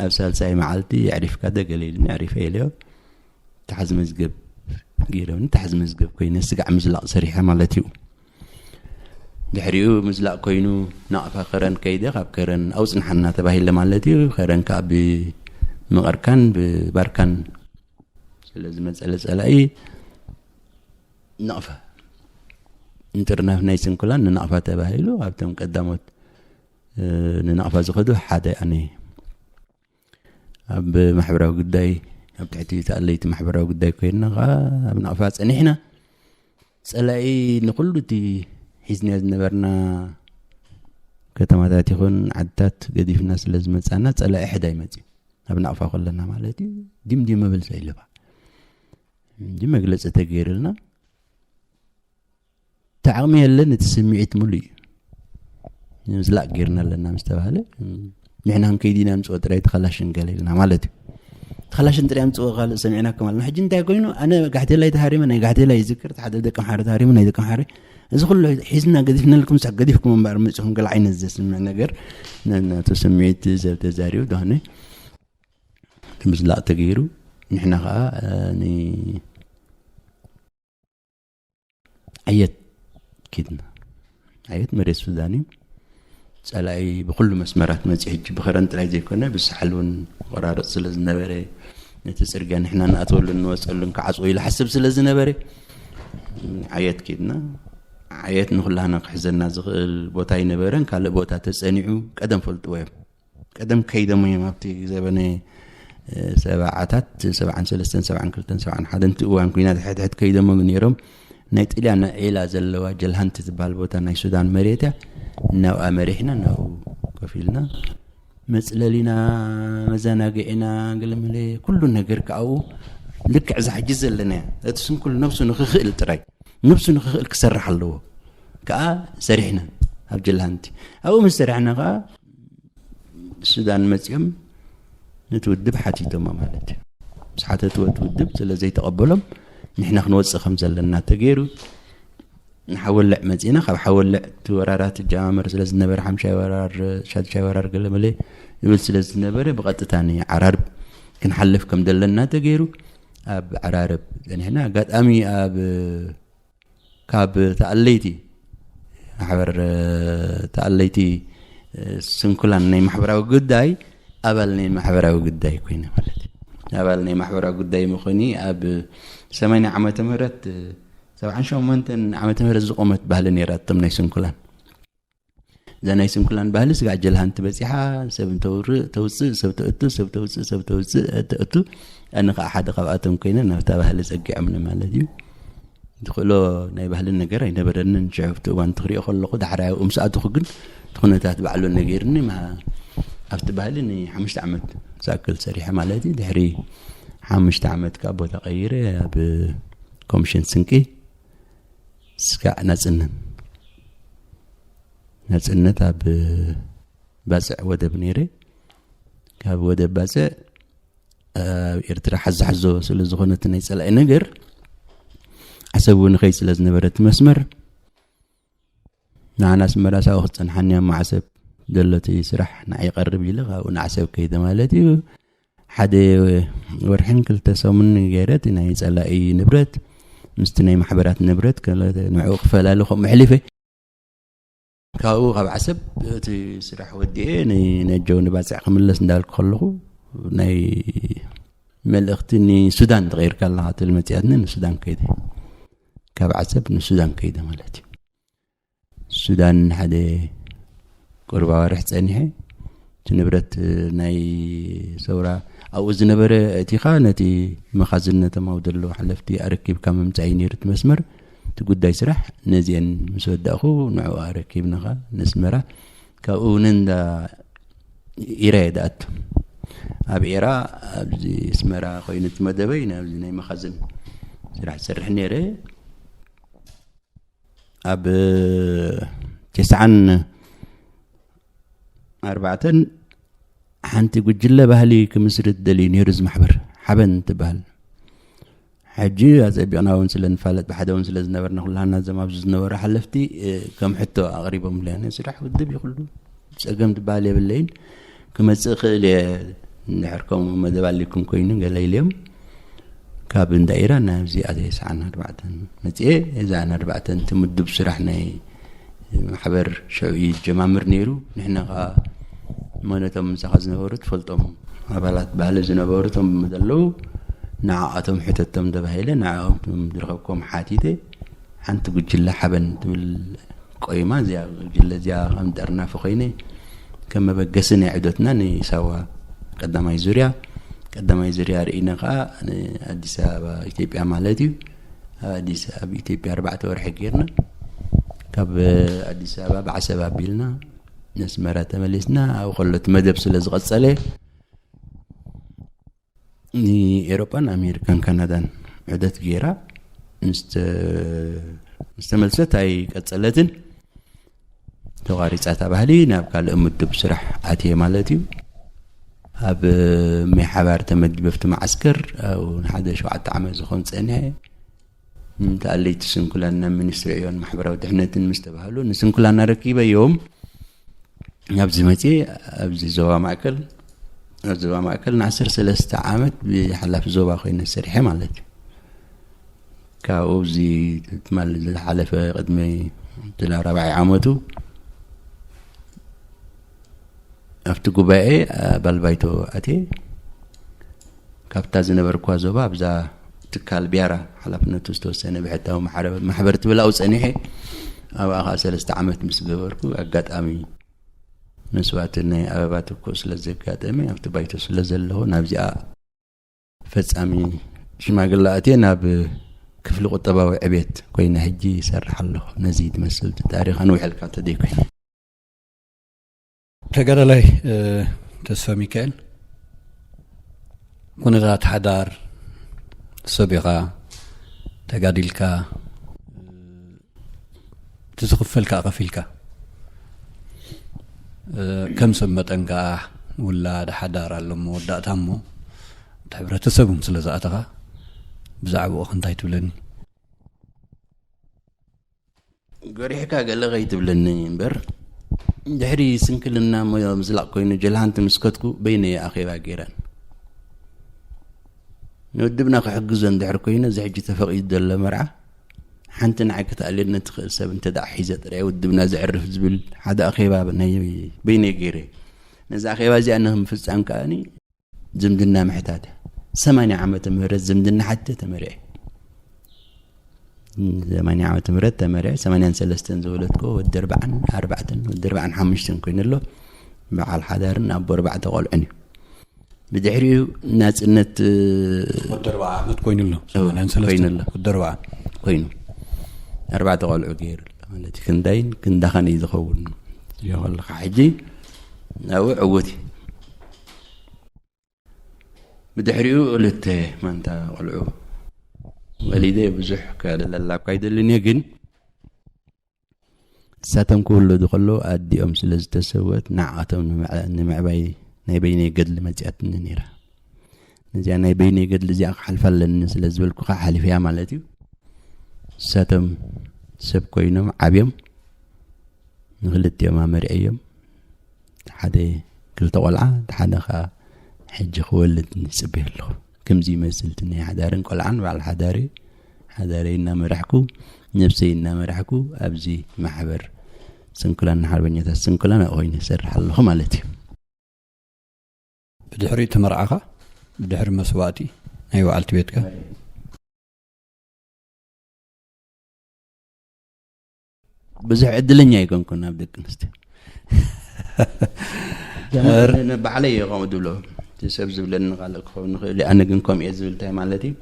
ኣብ ሳልሳይ መዓልቲ፣ "የዕሪፍካ ዶ?" ገለ ኢሉኒ፣ ኣዕሪፈ ኢለዮ። ተሓዝ መዝገብ ገይሮምኒ፣ ተሓዝ መዝገብ ኮይነ፣ ስጋዕ ምዝላቕ ሰሪሐ ማለት እዩ። ድሕሪኡ ምዝላቕ ኮይኑ፣ ናቕፋ ከረን ከይደ፣ ካብ ከረን ኣውጽንሓና ተባሂለ ማለት እዩ። ከረን ከኣ ብመቐርካን ብባርካን ስለ ዝመጸለ ጸላኢ፣ ናቕፋ፣ ንጥርናፍ ናይ ስንኩላን ንናቕፋ ተባሂሉ፣ ኣብቶም ቀዳሞት፣ እ፣ ንናቕፋ ዝኸዱ ሓደ ኣነ። ኣብ ማሕበራዊ ጉዳይ፣ ኣብ ትሕቲ ተኣለይቲ ማሕበራዊ ጉዳይ ኮይንና ኸዓ ኣብ ናቕፋ ጸኒሕና። ጸላኢ ንኹሉ እቲ ሒዝናዮ ዝነበርና ከተማታት ይኹን ዓድታት ገዲፍና ስለ ዝመጻና፣ ጸላኢ ሕዳይ መጽዩ። ኣብ ናቕፋ ከለና ማለት እዩ። ዲም ዲም መበል ሰይለባ። እንጂ መግለጺ ተገይርልና። እቲ ዓቕሚ የለን፣ እቲ ስምዒት ሙሉእ እዩ። ምዝላቕ ጌርና ኣለና ምስ ተባህለ፣ ንሕና ክንከይድ ኢና፣ ኣምጽኦ ጥራይ እቲ ካላሽን ገለ ኢልና ማለት እዩ። እቲ ካላሽን ጥራይ ኣምጽኦ ካልእ ሰሚዕናኩም ኣለና። ሕጂ እንታይ ኮይኑ፣ ኣነ ጋሕቴላይ ተሃሪመ፣ ናይ ጋሕቴላይ ይዝክር፣ እቲ ሓደ ደቂ ኣምሓረ ተሃሪሙ፣ ናይ ደቂ ኣምሓረ፣ እዚ ኩሉ ሒዝና ገዲፍናልኩም፣ ሳዕ ገዲፍኩም እምበኣር መጺኹም ገለ ዓይነት ዘስምዕ ነገር ነ-፣ ነቲ ስምዒት ሰብ ተዛሪቡ ደኾነ እቲ ምዝላቕ ተገይሩ፣ ንሕና ኸኣ፣ እ፣ ን-፣ ዓየት ኪድና። ዓየት መሬት ሱዳን እዩ። ጸላኢ ብኹሉ መስመራት መጺኡ፣ ሕጂ ብኸረን ጥራይ ዘይኮነ፣ ብሳሕል እውን ቆራርጽ ስለ ዝነበረ፣ ነቲ ጽርግያ ንሕና ንኣትወሉን ንወጸሉን ክዓጽዎ ኢሉ ሓስብ ስለ ዝነበረ፣ ዓየት ኪድና። ዓየት ንኹላህና ክሕዘና ዝኽእል ቦታ ኣይነበረን። ካልእ ቦታ ተጸኒዑ፣ ቀደም ፈልጥዎ እዮም። ቀደም ከይዶም እዮም ኣብቲ ዘበነ፣ እ፣ ሰብዓታት፣ ሰብዓን ሰለስተን፣ ሰብዓን ክልተን፣ ሰብዓን ሓደን፣ እቲ እዋን ኲናት ሕድሕድ ከይዶም ነይሮም። ናይ ጥልያን ዒላ ዘለዋ ጀልሃንቲ ትበሃል ቦታ ናይ ሱዳን መሬት እያ። ናብኣ መሪሕና፣ ናብኡ ኮፍ ኢልና፣ መጽለሊና፣ መዘናግዒና፣ ገለመለ፣ ኩሉ ነገር ከኣኡ ልክዕ እዛ ሕጂ ዘለና እያ። እቲ ስንኩል ነብሱ ንኽኽእል ጥራይ፣ ነብሱ ንኽኽእል ክሰርሕ ኣለዎ። ከኣ ሰሪሕና ኣብ ጀልሃንቲ። ኣብኡ ምስ ሰሪሕና ከኣ ሱዳን መጺኦም ነቲ ውድብ ሓቲቶሞ ማለት እዩ። ምስ ሓተትዎ እቲ ውድብ ስለ ዘይተቐበሎም፣ ንሕና ክንወጽእ ከም ዘለና ተገይሩ፣ ንሓወልዕ መጺእና። ካብ ሓወልዕ እቲ ወራራት ጃማመር ስለ ዝነበረ፣ ሓምሻይ ወራር፣ ሻድሻይ ወራር ገለመለ ይብል ስለ ዝነበረ፣ ብቐጥታ ንዓራርብ ክንሓልፍ ከም ዘለና ተገይሩ፣ ኣብ ዓራርብ ጸኒሕና። ኣጋጣሚ ኣብ ካብ ተኣለይቲ ማሕበር፣ ተኣለይቲ ስንኩላን ናይ ማሕበራዊ ጉዳይ ኣባል ናይ ማሕበራዊ ጉዳይ ኮይነ ማለት እዩ። ኣባል ናይ ማሕበራዊ ጉዳይ ምኾኒ ኣብ ሰማንያ ዓመተ ምህረት፣ ሰብዓን ሸሞንተን ዓመተ ምህረት ዝቆመት ባህሊ ነይራቶም ናይ ስንኩላን። እዛ ናይ ስንኩላን ባህሊ ስጋዕ ጀልሃንቲ በጺሓ፣ ሰብ እንተውርእ ተውጽእ፣ ሰብ ተእቱ፣ ሰብ ተውጽእ፣ ሰብ ተውጽእ፣ ተእቱ። ኣነ ከዓ ሓደ ካብኣቶም ኮይነ ናብታ ባህሊ ጸጊዖምኒ ማለት እዩ። ዝኽእሎ ናይ ባህልን ነገር ኣይነበረንን። ሽዑ ኣብቲ እዋን ትኽሪኦ ከለኹ፣ ዳሕራይ ኣብኡ ምስ ኣተኹ ግን እቲ ኩነታት ባዕሉ ነጊርኒ። ማ-፣ ኣብቲ ባህሊ ንሓሙሽተ ዓመት ዝኣክል ሰሪሐ ማለት እዩ። ድሕሪ ሓሙሽተ ዓመት ከዓ ቦታ ቀይረ ኣብ ኮሚሽን ስንቂ ስጋዕ ናጽነት፣ ናጽነት ኣብ ባጽዕ ወደብ ነይረ። ካብ ወደብ ባጽዕ ኣብ ኤርትራ ሓዛሓዞ ስለ ዝኾነ እቲ ናይ ጸላኢ ነገር፣ ዓሰብ እውን ንኸይድ ስለ ዝነበረ እቲ መስመር፣ ንዓና ኣስመራ ሳው ክትጸንሓኒ ኣብ ዓሰብ ዘሎ እቲ ስራሕ ንዓይ ይቐርብ ኢለ ካብኡ ንዓሰብ ከይደ ማለት እዩ። ሓደ ወርሕን ክልተ ሰሙን ገይረ እቲ ናይ ጸላኢ ንብረት ምስቲ ናይ ማሕበራት ንብረት ከለ-፣ ንዕኡ ክፈላሊ ከምኡ ኣሕሊፈ። ካብኡ ካብ ዓሰብ እቲ ስራሕ ወዲኤ ን-፣ ነጀው ንባጽዕ ክምለስ እንዳልኩ ከለኹ ናይ መልእኽቲ ንሱዳን ተቐይርካ ኣለኻ ትብል መጺኣትኒ። ንሱዳን ከይደ፣ ካብ ዓሰብ ንሱዳን ከይደ ማለት እዩ። ሱዳን ሓደ ቁርባ ወርሕ ጸኒሐ፣ እቲ ንብረት ናይ ሰውራ ኣብኡ ዝነበረ እቲኻ ነቲ መኻዝን ነቶም ኣብኡ ዘለዉ ሓለፍቲ ኣረኪብካ ምምጻእ እዩ ነይሩ እቲ መስመር። እቲ ጉዳይ ስራሕ ነዚአን ምስ ወዳእኹ ንዕኡ ኣረኪብናኻ ነስመራ። ካብኡ ንንዳ ኢራ እየ ዝኣቱ። ኣብ ኤራ ኣብዚ ኣስመራ ኮይኑ እቲ መደበይ ናብዚ ናይ መኻዝን ስራሕ ዝሰርሕ ነይረ። ኣብ ተስዓን ኣርባዕተን ሓንቲ ጉጅለ ባህሊ ክምስርት ደልዩ ነይሩ እዚ ማሕበር ሓበን ትበሃል። ሕጂ ኣጸቢቕና እውን ስለ ንፋለጥ ብሓደ እውን ስለ ዝነበርና ኩላና እዞም ኣብዚ ዝነበሩ ሓለፍቲ፣ እ፣ ከም ሕቶ ኣቕሪቦምለይ። ኣነ ስራሕ ውድብ እዩ ኩሉ ጸገም ዝበሃል የብለይን። ክመጽእ ክእል እየ እንድሕር ከምኡ መደብ ኣሊኩም ኮይኑ ገለ ኢልዮም ካብ እንዳ ኢራን ናብዚ ኣተየ ሰዓን ኣርባዕተን መጽኤ። እዛ ኣርባዕተን እቲ ምዱብ ስራሕ ናይ ማሕበር ሽዑ እዩ ዝጀማምር ነይሩ። ንሕና ከዓ እሞ ነቶም ምሳኻ ዝነበሩ ትፈልጦም ኣባላት ባህሊ ዝነበሩ እቶም ዘለዉ ንዓኣቶም ሕተቶም ተባሂለ ንዓኦም ዝረኸብኮም ሓቲተ። ሓንቲ ጉጅለ ሓበን ትብል ቆይማ እዚኣ ጉጅለ እዚኣ ከም ጠርናፊ ኮይነ ከም መበገሲ ናይ ዕደትና ንሳዋ ቀዳማይ ዙርያ፣ ቀዳማይ ዙርያ ርኢና ከዓ ንኣዲስ ኣበባ ኢትዮጵያ ማለት እዩ። ኣብ ኣዲስ፣ ኣብ ኢትዮጵያ ኣርባዕተ ወርሒ ጌርና ካብ ኣዲስ ኣበባ ብዓሰብ ኣቢልና ነስመራ ተመሊስና። ኣብ ከሎ እቲ መደብ ስለ ዝቐጸለ ንኤሮጳን ኣሜሪካን ካናዳን ዕደት ጌራ ምስ ተ-፣ ምስ ተመልሰት ኣይቀጸለትን። ተቋሪጻ እታ ባህሊ ናብ ካልእ ምድብ ስራሕ ኣትየ ማለት እዩ። ኣብ ማይ ሓባር ተመዲበ ኣብቲ መዓስከር ኣብኡ ንሓደ ሸውዓተ ዓመት ዝኾን ጸኒሐ። እንተ ኣለይቲ ስንኩላን ናብ ሚኒስትሪ ዕዮን ማሕበራዊ ድሕነትን ምስ ተባህሉ ንስንኩላን ኣረኪበዮም። ኣብዚ መጽየ ኣብዚ ዞባ ማእከል፣ ኣብ ዞባ ማእከል ንዓሰርተ ሰለስተ ዓመት ብሓላፊ ዞባ ኮይነ ሰሪሐ ማለት እዩ። ካብኡ ኣብዚ ትማሊ ዝሓለፈ ቅድሚ ድላ ራብዓይ ዓመቱ ኣብቲ ጉባኤ ኣባል ባይቶ ኣትየ። ካብታ ዝነበርኳ ዞባ ኣብዛ ትካል ቢያራ ሓላፍነቱ ዝተወሰነ ብሕታዊ ማሕረ-፣ ማሕበር ትብል ኣብኡ ጸኒሐ። ኣብኣ ኸዓ ሰለስተ ዓመት ምስ ገበርኩ ኣጋጣሚ መስዋእቲ ናይ ኣበባ ትኩእ ስለ ዘጋጠመ ኣብቲ ባይቶ ስለ ዘለኹ ናብዚኣ ፈጻሚ ሽማግለ ኣትየ ናብ ክፍሊ ቁጠባዊ ዕቤት ኮይነ ሕጂ ይሰርሕ ኣለኹ። ነዚ ትመስል ታሪኽ ኣንውሐልካ እንተደይኮይነ። ተጋዳላይ፣ እ፣ ተስፋ ሚካኤል፣ ኩነታት ሓዳር፣ ሰብ ኢኻ፣ ተጋዲልካ፣ እቲ ዝኽፈል ከኣ ከፊልካ፣ እ፣ ከም ሰብ መጠን ከኣ ውላድ ሓዳር ኣሎ መወዳእታ እሞ፣ እቲ ሕብረተሰብ እውን ስለ ዝኣተኻ፣ ብዛዕባኡ እንታይ ትብለኒ? ገሪሕካ ገለ ከይትብለኒ እምበር፣ ድሕሪ ስንክልና እሞ ምዝላቕ ኮይኑ ጀልሃንቲ ምስ ከድኩ በይነይ ኣኼባ ገይረን። ንውድብና ክሕግዞ እንድሕር ኮይኑ፣ እዚ ሕጂ ተፈቒዱ ዘሎ መርዓ፣ ሓንቲ ንዓይ ክትኣልየኒ ትኽእል ሰብ እንተ ደኣ ሒዘ ጥራይ ውድብና ዘዕርፍ ዝብል ሓደ ኣኼባ ናይ በይነይ ገይረ። ነዚ ኣኼባ እዚኣ ንምፍጻም ከኣኒ ዝምድና ምሕታት እያ። ሰማንያ ዓመተ ምህረት ዝምድና ሓቲተ ተመርዐ። ሰማንያ ዓመተ ምህረት ተመርዐ፣ ሰማንያን ሰለስተን ዝወለድኮ ወዲ ኣርባዓን ኣርባዕተን፣ ወዲ ኣርባዓን ሓሙሽተን ኮይኑ ኣሎ። በዓል ሓዳርን ኣቦ ኣርባዕተ ቆልዑን እዩ። ብድሕሪኡ ናጽነት፣ ወዲ ኣርባዓ ዓመት ኮይኑ ኣሎ። እወ፣ ሰማንያን ሰለስተን ኮይኑ ኣሎ። ወዲ ኣርባዓ። ኮይኑ። ኣርባዕተ ቆልዑ ገይሩ ኣሎ ማለት እዩ። ክንዳይን ክንዳኻን እዩ ዝኸውን። ይኸልኻ ሕጂ ናብኡ ዕዉት እዩ። ብድሕሪኡ ክልተ ማንታ ቆልዑ ወሊደ ብዙሕ ከለላብ ካይደልን እየ፣ ግን እሳቶም ክውለዱ ከለዉ ኣዲኦም ስለ ዝተሰወት ንዓኣቶም ንምዕ-፣ ንምዕባይ ናይ በይነይ ገድሊ መጺኣትኒ ነይራ። ነዚኣ ናይ በይነይ ገድሊ እዚኣ ክሓልፋ ኣለኒ ስለ ዝበልኩ ከዓ ሓሊፈያ ማለት እዩ። ንሳቶም ሰብ ኮይኖም ዓብዮም ንክልቲኦም ኣመሪዐ እዮም። ሓደ ክልተ ቆልዓ፣ ሓደ ከዓ ሕጂ ክወልድ ንፅበየ ኣለኹ። ከምዚ ይመስል እቲ ናይ ሓዳርን ቆልዓን በዓል ሓዳሪ፣ ሓዳረይ እናመራሕኩ፣ ነብሰይ እናመራሕኩ ኣብዚ ማሕበር ስንኩላን ንሓርበኛታት ስንኩላን ኣብኡ ኮይነ ይሰርሕ ኣለኹ ማለት እዩ። ብድሕሪ እቲ መርዓኻ፣ ብድሕሪ መስዋእቲ ናይ በዓልቲ ቤትካ? ብዙሕ ዕድለኛ ኣይኮንኩን ኣብ ደቂ ኣንስትዮ። ጀመር ነ-፣ ባዕለይ እየ ከምኡ ዝብሎ። እቲ ሰብ ዝብለኒ ካልእ ክኸውን ይኽእል እዩ። ኣነ ግን ከምኡ እየ ዝብል። እንታይ ማለት እዩ?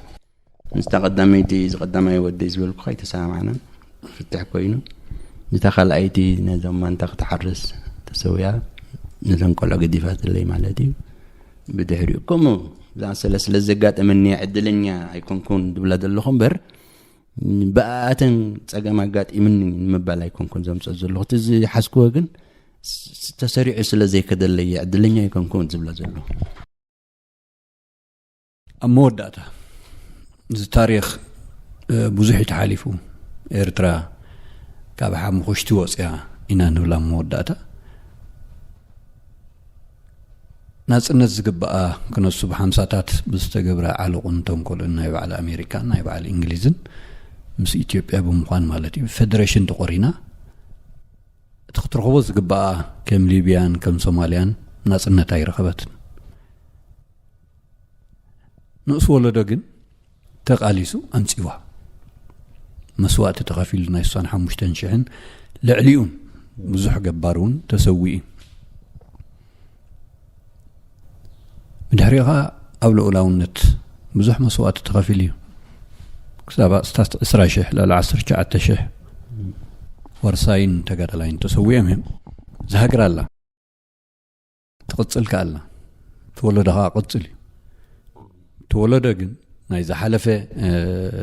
ምስታ ቀዳመይቲ፣ እዚ ቀዳማይ ወደይ ዝበልኩኻ ኣይተሰማማዕናን። ፍትሕ ኮይኑ፣ እታ ካልኣይቲ ነዞም ማንታ ክትሓርስ ተሰውያ፣ ነዞም ቆልዑ ገዲፋትለይ ማለት እዩ። ብድሕሪኡ ከምኡ ዝኣመሰለ ስለ ዘጋጠመኒ ዕድለኛ ኣይኮንኩን ዝብላ ዘለኹ እምበር፣ ብኣተን ጸገም ኣጋጢምኒ ንምባል ኣይኮንኩን ዘምጽኦ ዘለኹ። እቲ ዝሓዝክዎ ግን ስ-፣ ተሰሪዑ ስለ ዘይከደለይ ዕድለኛ ኣይኮንኩን ዝብላ ዘለኹ። ኣብ መወዳእታ፣ እዚ ታሪኽ፣ እ፣ ብዙሕ እዩ ተሓሊፉ። ኤርትራ ካብ ሓሙኽሽቲ ወጽያ ኢና ንብል ኣብ መወዳእታ። ናጽነት ዝግባኣ ክነሱ ብሓምሳታት ብዝተገብረ ዓሎቕን ተንኮልን ናይ በዓል ኣሜሪካን ናይ በዓል እንግሊዝን ምስ ኢትዮጵያ ብምዃን ማለት እዩ፣ ፌደሬሽን ተቖሪና፣ እቲ ክትረኽቦ ዝግባኣ ከም ሊብያን ከም ሶማልያን ናጽነት ኣይረኸበትን። ንእሱ ወለዶ ግን ተቓሊሱ ኣምጺዋ። መስዋእቲ ተኸፊሉ ናይ ስሳን ሓሙሽተን ሽሕን ልዕሊኡን ብዙሕ ገባር እውን ተሰዊኡ። ብድሕሪኡ ኸኣ ኣብ ልኡላውነት ብዙሕ መስዋእቲ ተኸፊሉ እዩ። ክሳብ ኣስታት ዕስራ ሽሕ፣ ልዕሊ ዓሰርተ ትሽዓተ ሽሕ ዋርሳይን ተጋዳላይን ተሰዊኦም እዮም። ዝሃገር ኣላ። ትቕጽል ከኣ ኣላ። እቲ ወለዶ ከኣ ቅጽል እዩ። እቲ ወለዶ ግን ናይ ዝሓለፈ፣ እ፣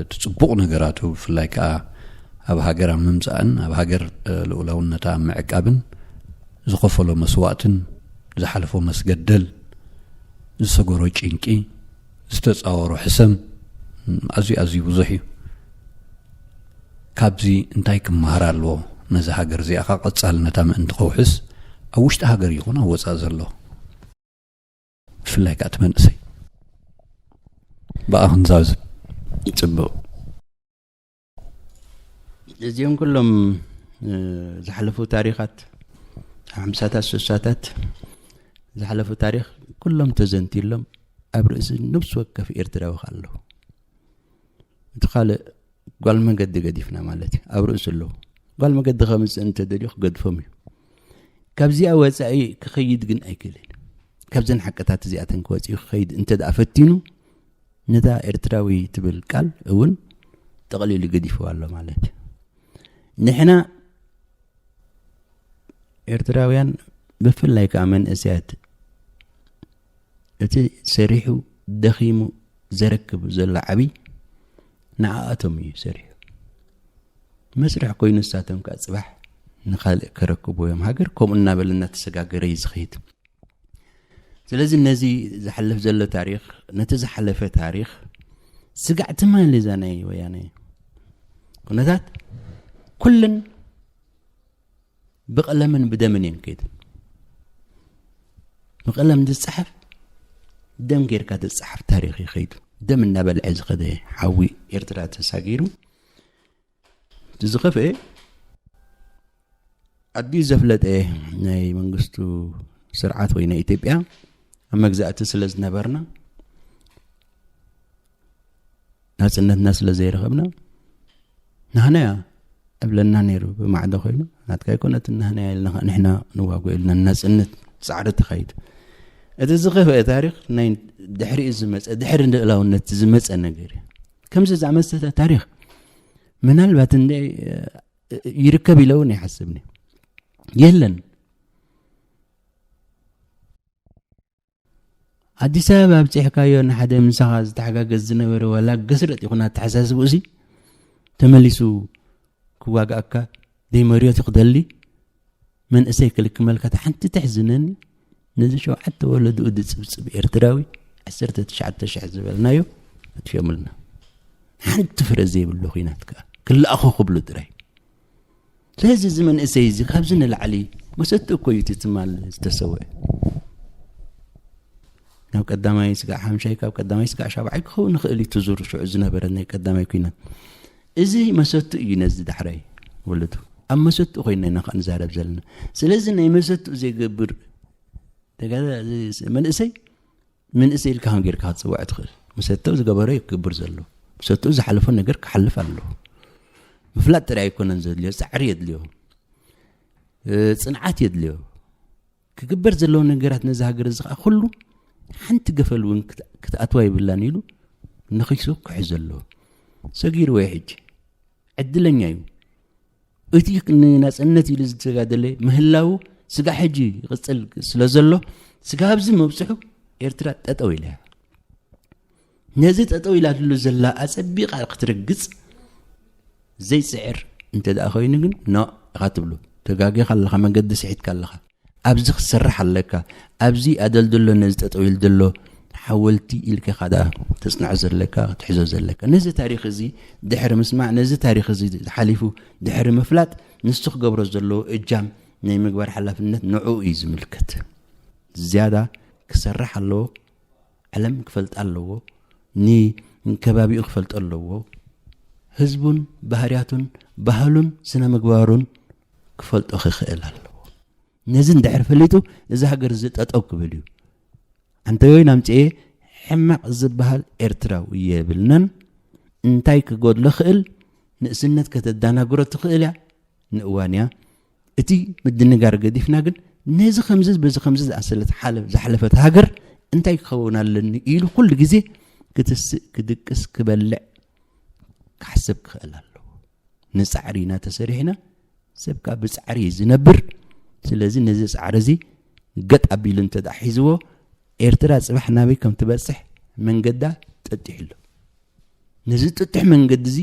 እቲ ጽቡቕ ነገራቱ፣ ብፍላይ ከኣ ኣብ ሃገር ኣብ ምምጻእን ኣብ ሃገር፣ እ፣ ልኡላውነታ ኣብ ምዕቃብን ዝኸፈሎ መስዋእትን ዝሓለፎ መስገደል፣ ዝሰገሮ ጭንቂ፣ ዝተጻወሮ ሕሰም፣ ኣዝዩ፣ ኣዝዩ ብዙሕ እዩ። ካብዚ እንታይ ክመሃር ኣለዎ? ነዚ ሃገር እዚኣ ኸኣ ቀጻልነታ ምእንቲ ከውሕስ ኣብ ውሽጢ ሃገር ይኹን ኣብ ወጻኢ ዘሎ፣ ብፍላይ ከኣ እቲ መንእሰይ ብኣ ክንዛዝም። ጽቡቕ። እዚኦም ኩሎም፣ እ፣ ዝሓለፉ ታሪኻት፣ ኣብ ሓምሳታት፣ ስሳታት ዝሓለፉ ታሪኽ ኩሎም ተዘንቲሎም ኣብ ርእሲ ነብሲ ወከፍ ኤርትራዊ ከኣ ኣለዉ። እቲ ካልእ ጓል መገዲ ገዲፍና ማለት እዩ። ኣብ ርእሲ ኣለዉ። ጓል መገዲ ከምጽእ እንተደልዩ ክገድፎም እዩ። ካብዚኣ ወጻኢ ክኸይድ ግን ኣይክእልን። ካብዘን ሓቅታት እዚኣተን ክወጽእ ክኸይድ እንተ ደኣ ፈቲኑ፣ ነታ ኤርትራዊ ትብል ቃል እውን ጠቕሊሉ ገዲፍዋ ኣሎ ማለት እዩ። ንሕና ኤርትራውያን ብፍላይ ከኣ መንእሰያት እቲ ሰሪሑ ደኺሙ ዘረክብ ዘሎ ዓቢ ንዓኣቶም እዩ ሰሪሑ። መስርሕ ኮይኑ ንሳቶም ከኣ ጽባሕ ንኻልእ ከረክቡ እዮም። ሃገር ከምኡ እናበለ እናተሰጋገረ እዩ ዝኸይድ። ስለዚ ነዚ ዝሓልፍ ዘሎ ታሪኽ፣ ነቲ ዝሓለፈ ታሪኽ ስጋዕ ትማሊ እዛ ናይ ወያነ ኩነታት ኩለን ብቐለምን ብደምን እየን ከይደን። ብቐለም ዝጸሓፍ ደም ጌርካ ዝጸሓፍ ታሪኽ እዩ ከይዱ። ደም እናበልዐ ዝኸደ ሓዊ ኤርትራ ተሳጊሩ። እቲ ዝኸፍኤ ኣዲኡ ዘፍለጠ ናይ መንግስቱ ስርዓት ወይ ናይ ኢትዮጵያ ኣብ መግዛእቲ ስለ ዝነበርና ናጽነትና ስለ ዘይረኸብና ናህናያ እብለና ነይሩ። ብማዕዶ ኮይኑ ናትካ ኣይኮነትን ናህናያ ኢልና ንሕና ንዋጎ ኢልና ናጽነት ጻዕሪ ተኻይዱ። እቲ ዝኸፍአ ታሪኽ ናይ ድሕሪኡ ዝመጸ፣ ድሕሪ ልእላውነት ዝመጸ ነገር እዩ። ከምዚ ዝኣመሰለ ታሪኽ ምናልባት እንደ ይርከብ ኢለ እውን ይሓስብኒ የለን። ኣዲስ ኣበባ ኣብፂሕካዮ ንሓደ ምሳኻ ዝተሓጋገዝ ዝነበረ ዋላ ገስረጥ ይኹን ኣተሓሳስብኡ ሲ ተመሊሱ ክዋግኣካ ደይመርዮት ክደሊ መንእሰይ ክልክመልካ ሓንቲ ተሕዝነኒ። ነዚ ሸውዓተ ወለድኡ ዝፅብፅብ ኤርትራዊ ዓሰርተ ትሽዓተ ሽሕ ዝበልናዮ ኣጥፊኦምልና። ሓንቲ ፍረ ዘይብሉ ኹናት ከኣ ክለኣኹ ክብሉ ጥራይ። ስለዚ እዚ መንእሰይ እዚ ካብዚ ንላዕሊ መሰትኡ እኮ እዩ እቲ ትማል ዝተሰውአ። ናብ ቀዳማይ ስጋዕ ሓምሻይ፣ ካብ ቀዳማይ ስጋዕ ሻብዓይ ክኸውን ይኽእል እዩ፣ እቲ ዙር ሽዑ ዝነበረ ናይ ቀዳማይ ኲናት። እዚ መሰትኡ እዩ ነዚ ዳሕራይ ወለዱ። ኣብ መሰትኡ ኮይንና ኢና ከኣ ንዛረብ ዘለና። ስለዚ ናይ መሰትኡ ዘይገብር ተጋ-፣ መንእሰይ፣ መንእሰይ ኢልካ ከም ጌርካ ክትጽውዖ ትኽእል። መሰትኡ ዝገበሮ እዩ ክገብር ዘሎ። መሰትኡ ዝሓለፎ ነገር ክሓልፍ ኣለዎ። ምፍላጥ ጥራይ ኣይኮነን ዘድልዮ፣ ጻዕሪ የድልዮ። እ፣ ጽንዓት የድልዮ። ክግበር ዘለዎ ነገራት ነዚ ሃገር እዚ ኸኣ ኩሉ ሓንቲ ገፈል እውን ክት-፣ ክትኣትዋ የብላን ኢሉ ነኺሱ ክሕዞ ኣለዎ። ሰጊርዎ እዩ ሕጂ። ዕድለኛ እዩ። እቲ ንናጽነት ኢሉ ዝተጋደለ ምህላዉ ስጋዕ ሕጂ ይቕጽል ስለ ዘሎ፣ ስጋብ ኣብዚ መብጽሑ ኤርትራ ጠጠው ኢላ እያ። ነዚ ጠጠው ኢላትሉ ዘላ ኣጸቢቓ ክትርግጽ ዘይጽዕር እንተ ደኣ ኮይኑ ግን፣ ኖ ኢኻ ትብሎ። ተጋጊኻ ኣለኻ፣ መገዲ ስሒትካ ኣለኻ። ኣብዚ ክትሰርሕ ኣለካ። ኣብዚ ኣደልድሎ ነዚ ጠጠው ኢሉ ዘሎ ሓወልቲ ኢልካ ኢኻ ደኣ ተጽንዖ ዘለካ፣ ክትሕዞ ዘለካ። ነዚ ታሪኽ እዚ ድሕሪ ምስማዕ፣ ነዚ ታሪኽ እዚ ሓሊፉ ድሕሪ ምፍላጥ፣ ንሱ ክገብሮ ዘለዎ እጃም ናይ ምግባር ሓላፍነት ንዕኡ እዩ ዝምልከት። ዝያዳ ክሰርሕ ኣለዎ። ዓለም ክፈልጣ ኣለዎ። ንከባቢኡ ክፈልጦ ኣለዎ። ህዝቡን ባህርያቱን ባህሉን ስነ ምግባሩን ክፈልጦ ክኽእል ኣለዎ። ነዚ እንድሕር ፈሊጡ፣ እዚ ሃገር እዚ ጠጠው ክብል እዩ። ኣንተዮይ ናምጽኤ ሕማቕ ዝበሃል ኤርትራዊ የብልናን። እንታይ ክጎድሎ ክእል? ንእስነት ከተዳናግሮ ትኽእል እያ፣ ንእዋን እያ። እቲ ምድንጋር ገዲፍና ግን፣ ነዚ ከምዚ በዚ ከምዚ ዝኣሰለት ሓለ-፣ ዝሓለፈት ሃገር እንታይ ክኸውን ኣለኒ ኢሉ ኩሉ ግዜ ክትስእ፣ ክድቅስ፣ ክበልዕ፣ ክሓስብ ክኽእል ኣለዎ። ንጻዕሪ ኢና ተሰሪሕና፣ ሰብ ከኣ ብጻዕሪ እዩ ዝነብር። ስለዚ ነዚ ጻዕሪ እዚ ገጥ ኣቢሉ እንተ ደኣ ሒዝዎ፣ ኤርትራ ጽባሕ ናበይ ከም ትበጽሕ መንገዳ ጠጢሑ ኣሎ። ነዚ ጥጡሕ መንገዲ እዚ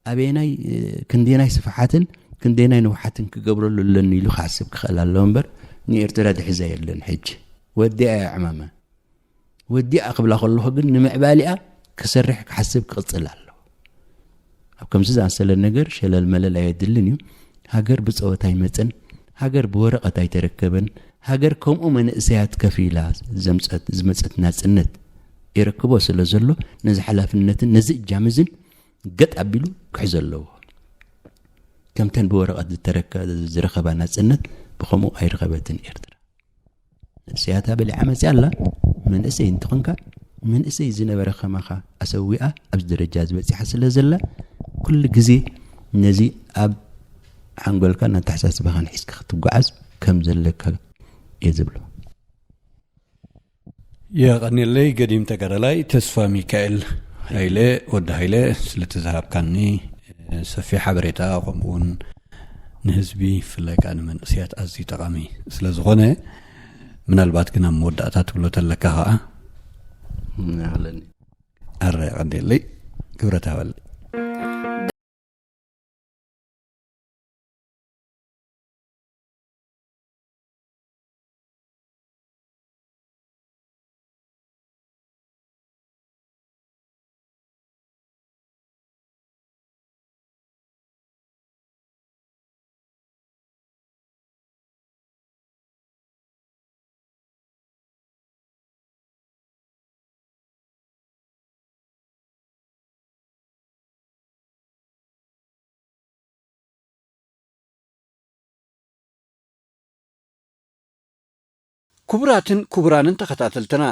ኣበየናይ፣ እ፣ ክንደየናይ ስፍሓትን ክንደየናይ ንውሓትን ክገብረሉ ኣለኒ ኢሉ ክሓስብ ክኽእል ኣለዎ እምበር፣ ንኤርትራ ድሕዛ የለን። ሕጂ ወዲኣ እያ ዕማማ። ወዲኣ ክብላ ከለኹ ግን ንምዕባሊኣ ክሰርሕ ክሓስብ ክቕጽል ኣለዎ። ኣብ ከምዚ ዝኣመሰለ ነገር ሸለል መለል ኣየድልን እዩ። ሃገር ብጸወታ ኣይመጽን። ሃገር ብወረቐት ኣይተረከበን። ሃገር ከምኡ መንእሰያት ከፊላ ዘምጸት-፣ ዝመጸት ናጽነት የረክቦ ስለ ዘሎ፣ ነዚ ሓላፍነትን ነዚ እጃም እዝን ገጥ ኣቢሉ ክሕዞ ኣለዎ። ከምተን ብወረቐት ዝተረከ-፣ ዝረኸባ ናጽነት ብኸምኡ ኣይረኸበትን ኤርትራ። መንእሰያታ በሊዓ መጽያ ኣላ። መንእሰይ እንተኾንካ፣ መንእሰይ ዝነበረ ከማኻ ኣሰዊኣ ኣብዚ ደረጃ ዝበጺሓ ስለ ዘላ፣ ኩሉ ግዜ ነዚ ኣብ ሓንጎልካን ኣተሓሳስባኻን ሒዝካ ክትጓዓዝ ከም ዘለካ እየ ዝብሎ። የቐንየለይ ገዲም ተጋዳላይ ተስፋ ሚካኤል ሃይለ፣ ወዲ ሃይለ፣ ስለቲ ዝሃብካኒ ሰፊሕ ሓበሬታ፣ ከምኡ እውን ንህዝቢ፣ ብፍላይ ከኣ ንመንእሰያት ኣዝዩ ጠቓሚ ስለ ዝኾነ፣ ምናልባት ግን ኣብ መወዳእታ ትብሎ ተለካ ከኣ። ይቕለኒ። ኣረ፣ የቐንየለይ፣ ክብረት ሃበለይ። ክቡራትን ክቡራንን ተኸታተልትና፣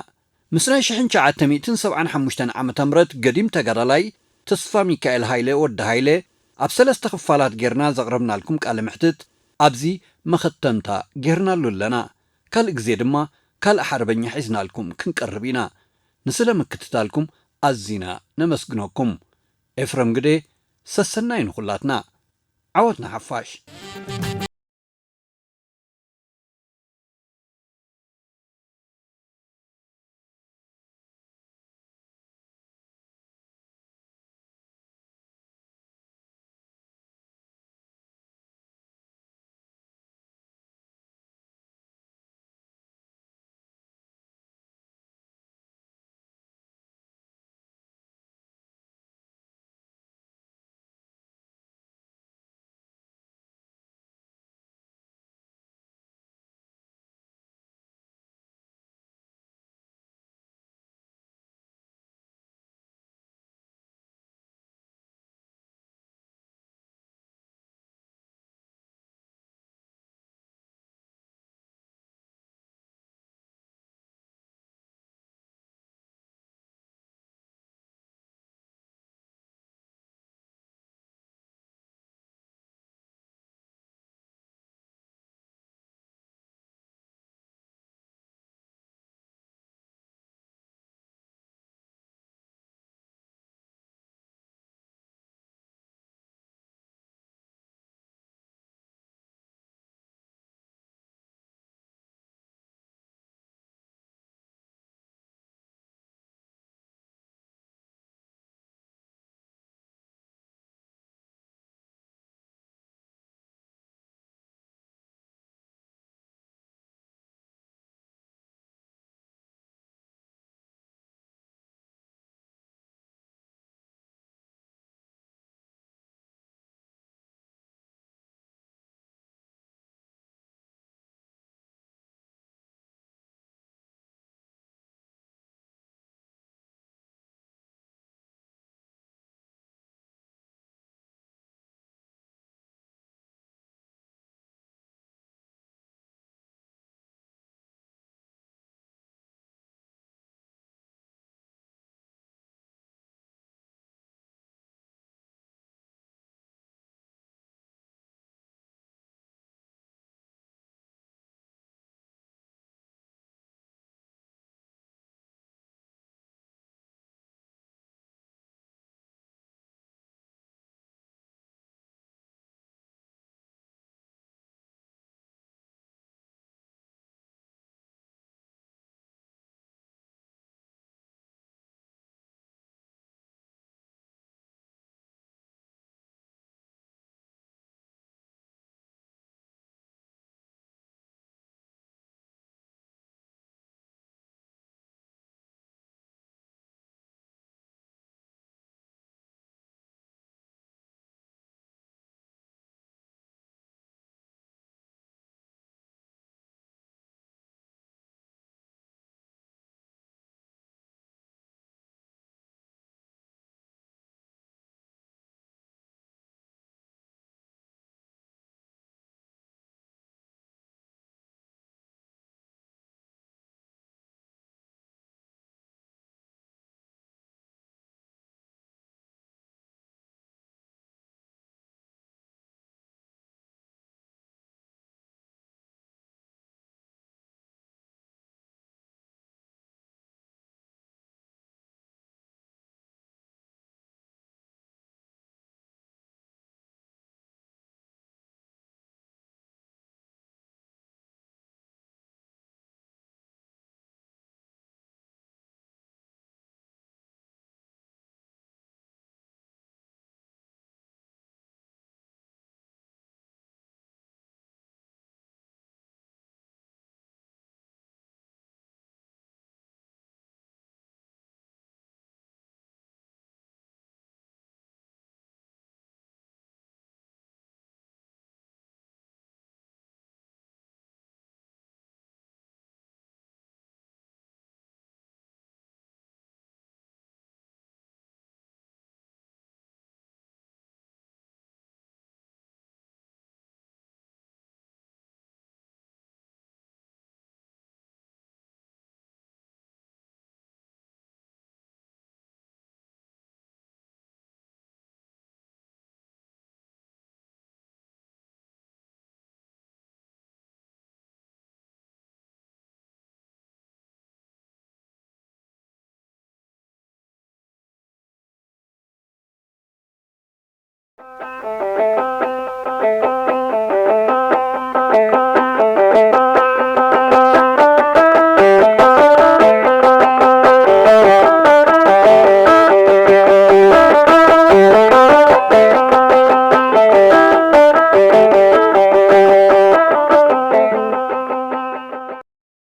ምስ ናይ ሽሕን ትሽዓተ ሚእትን ሰብዓን ሓሙሽተን ዓመተ ምህረት ገዲም ተጋዳላይ ተስፋ ሚካኤል ሃይለ ወዲ ሃይለ ኣብ ሰለስተ ክፋላት ጌርና ዘቕረብናልኩም ቃለ መሕትት ኣብዚ መኸተምታ ጌርናሉ ኣለና። ካልእ ግዜ ድማ ካልእ ሓርበኛ ሒዝናልኩም ክንቀርብ ኢና። ንስለ ምክትታልኩም ኣዚና ነመስግነኩም። ኤፍረም ግደ፣ ሰሰናዩ ንኹላትና። ዓወት ንሓፋሽ።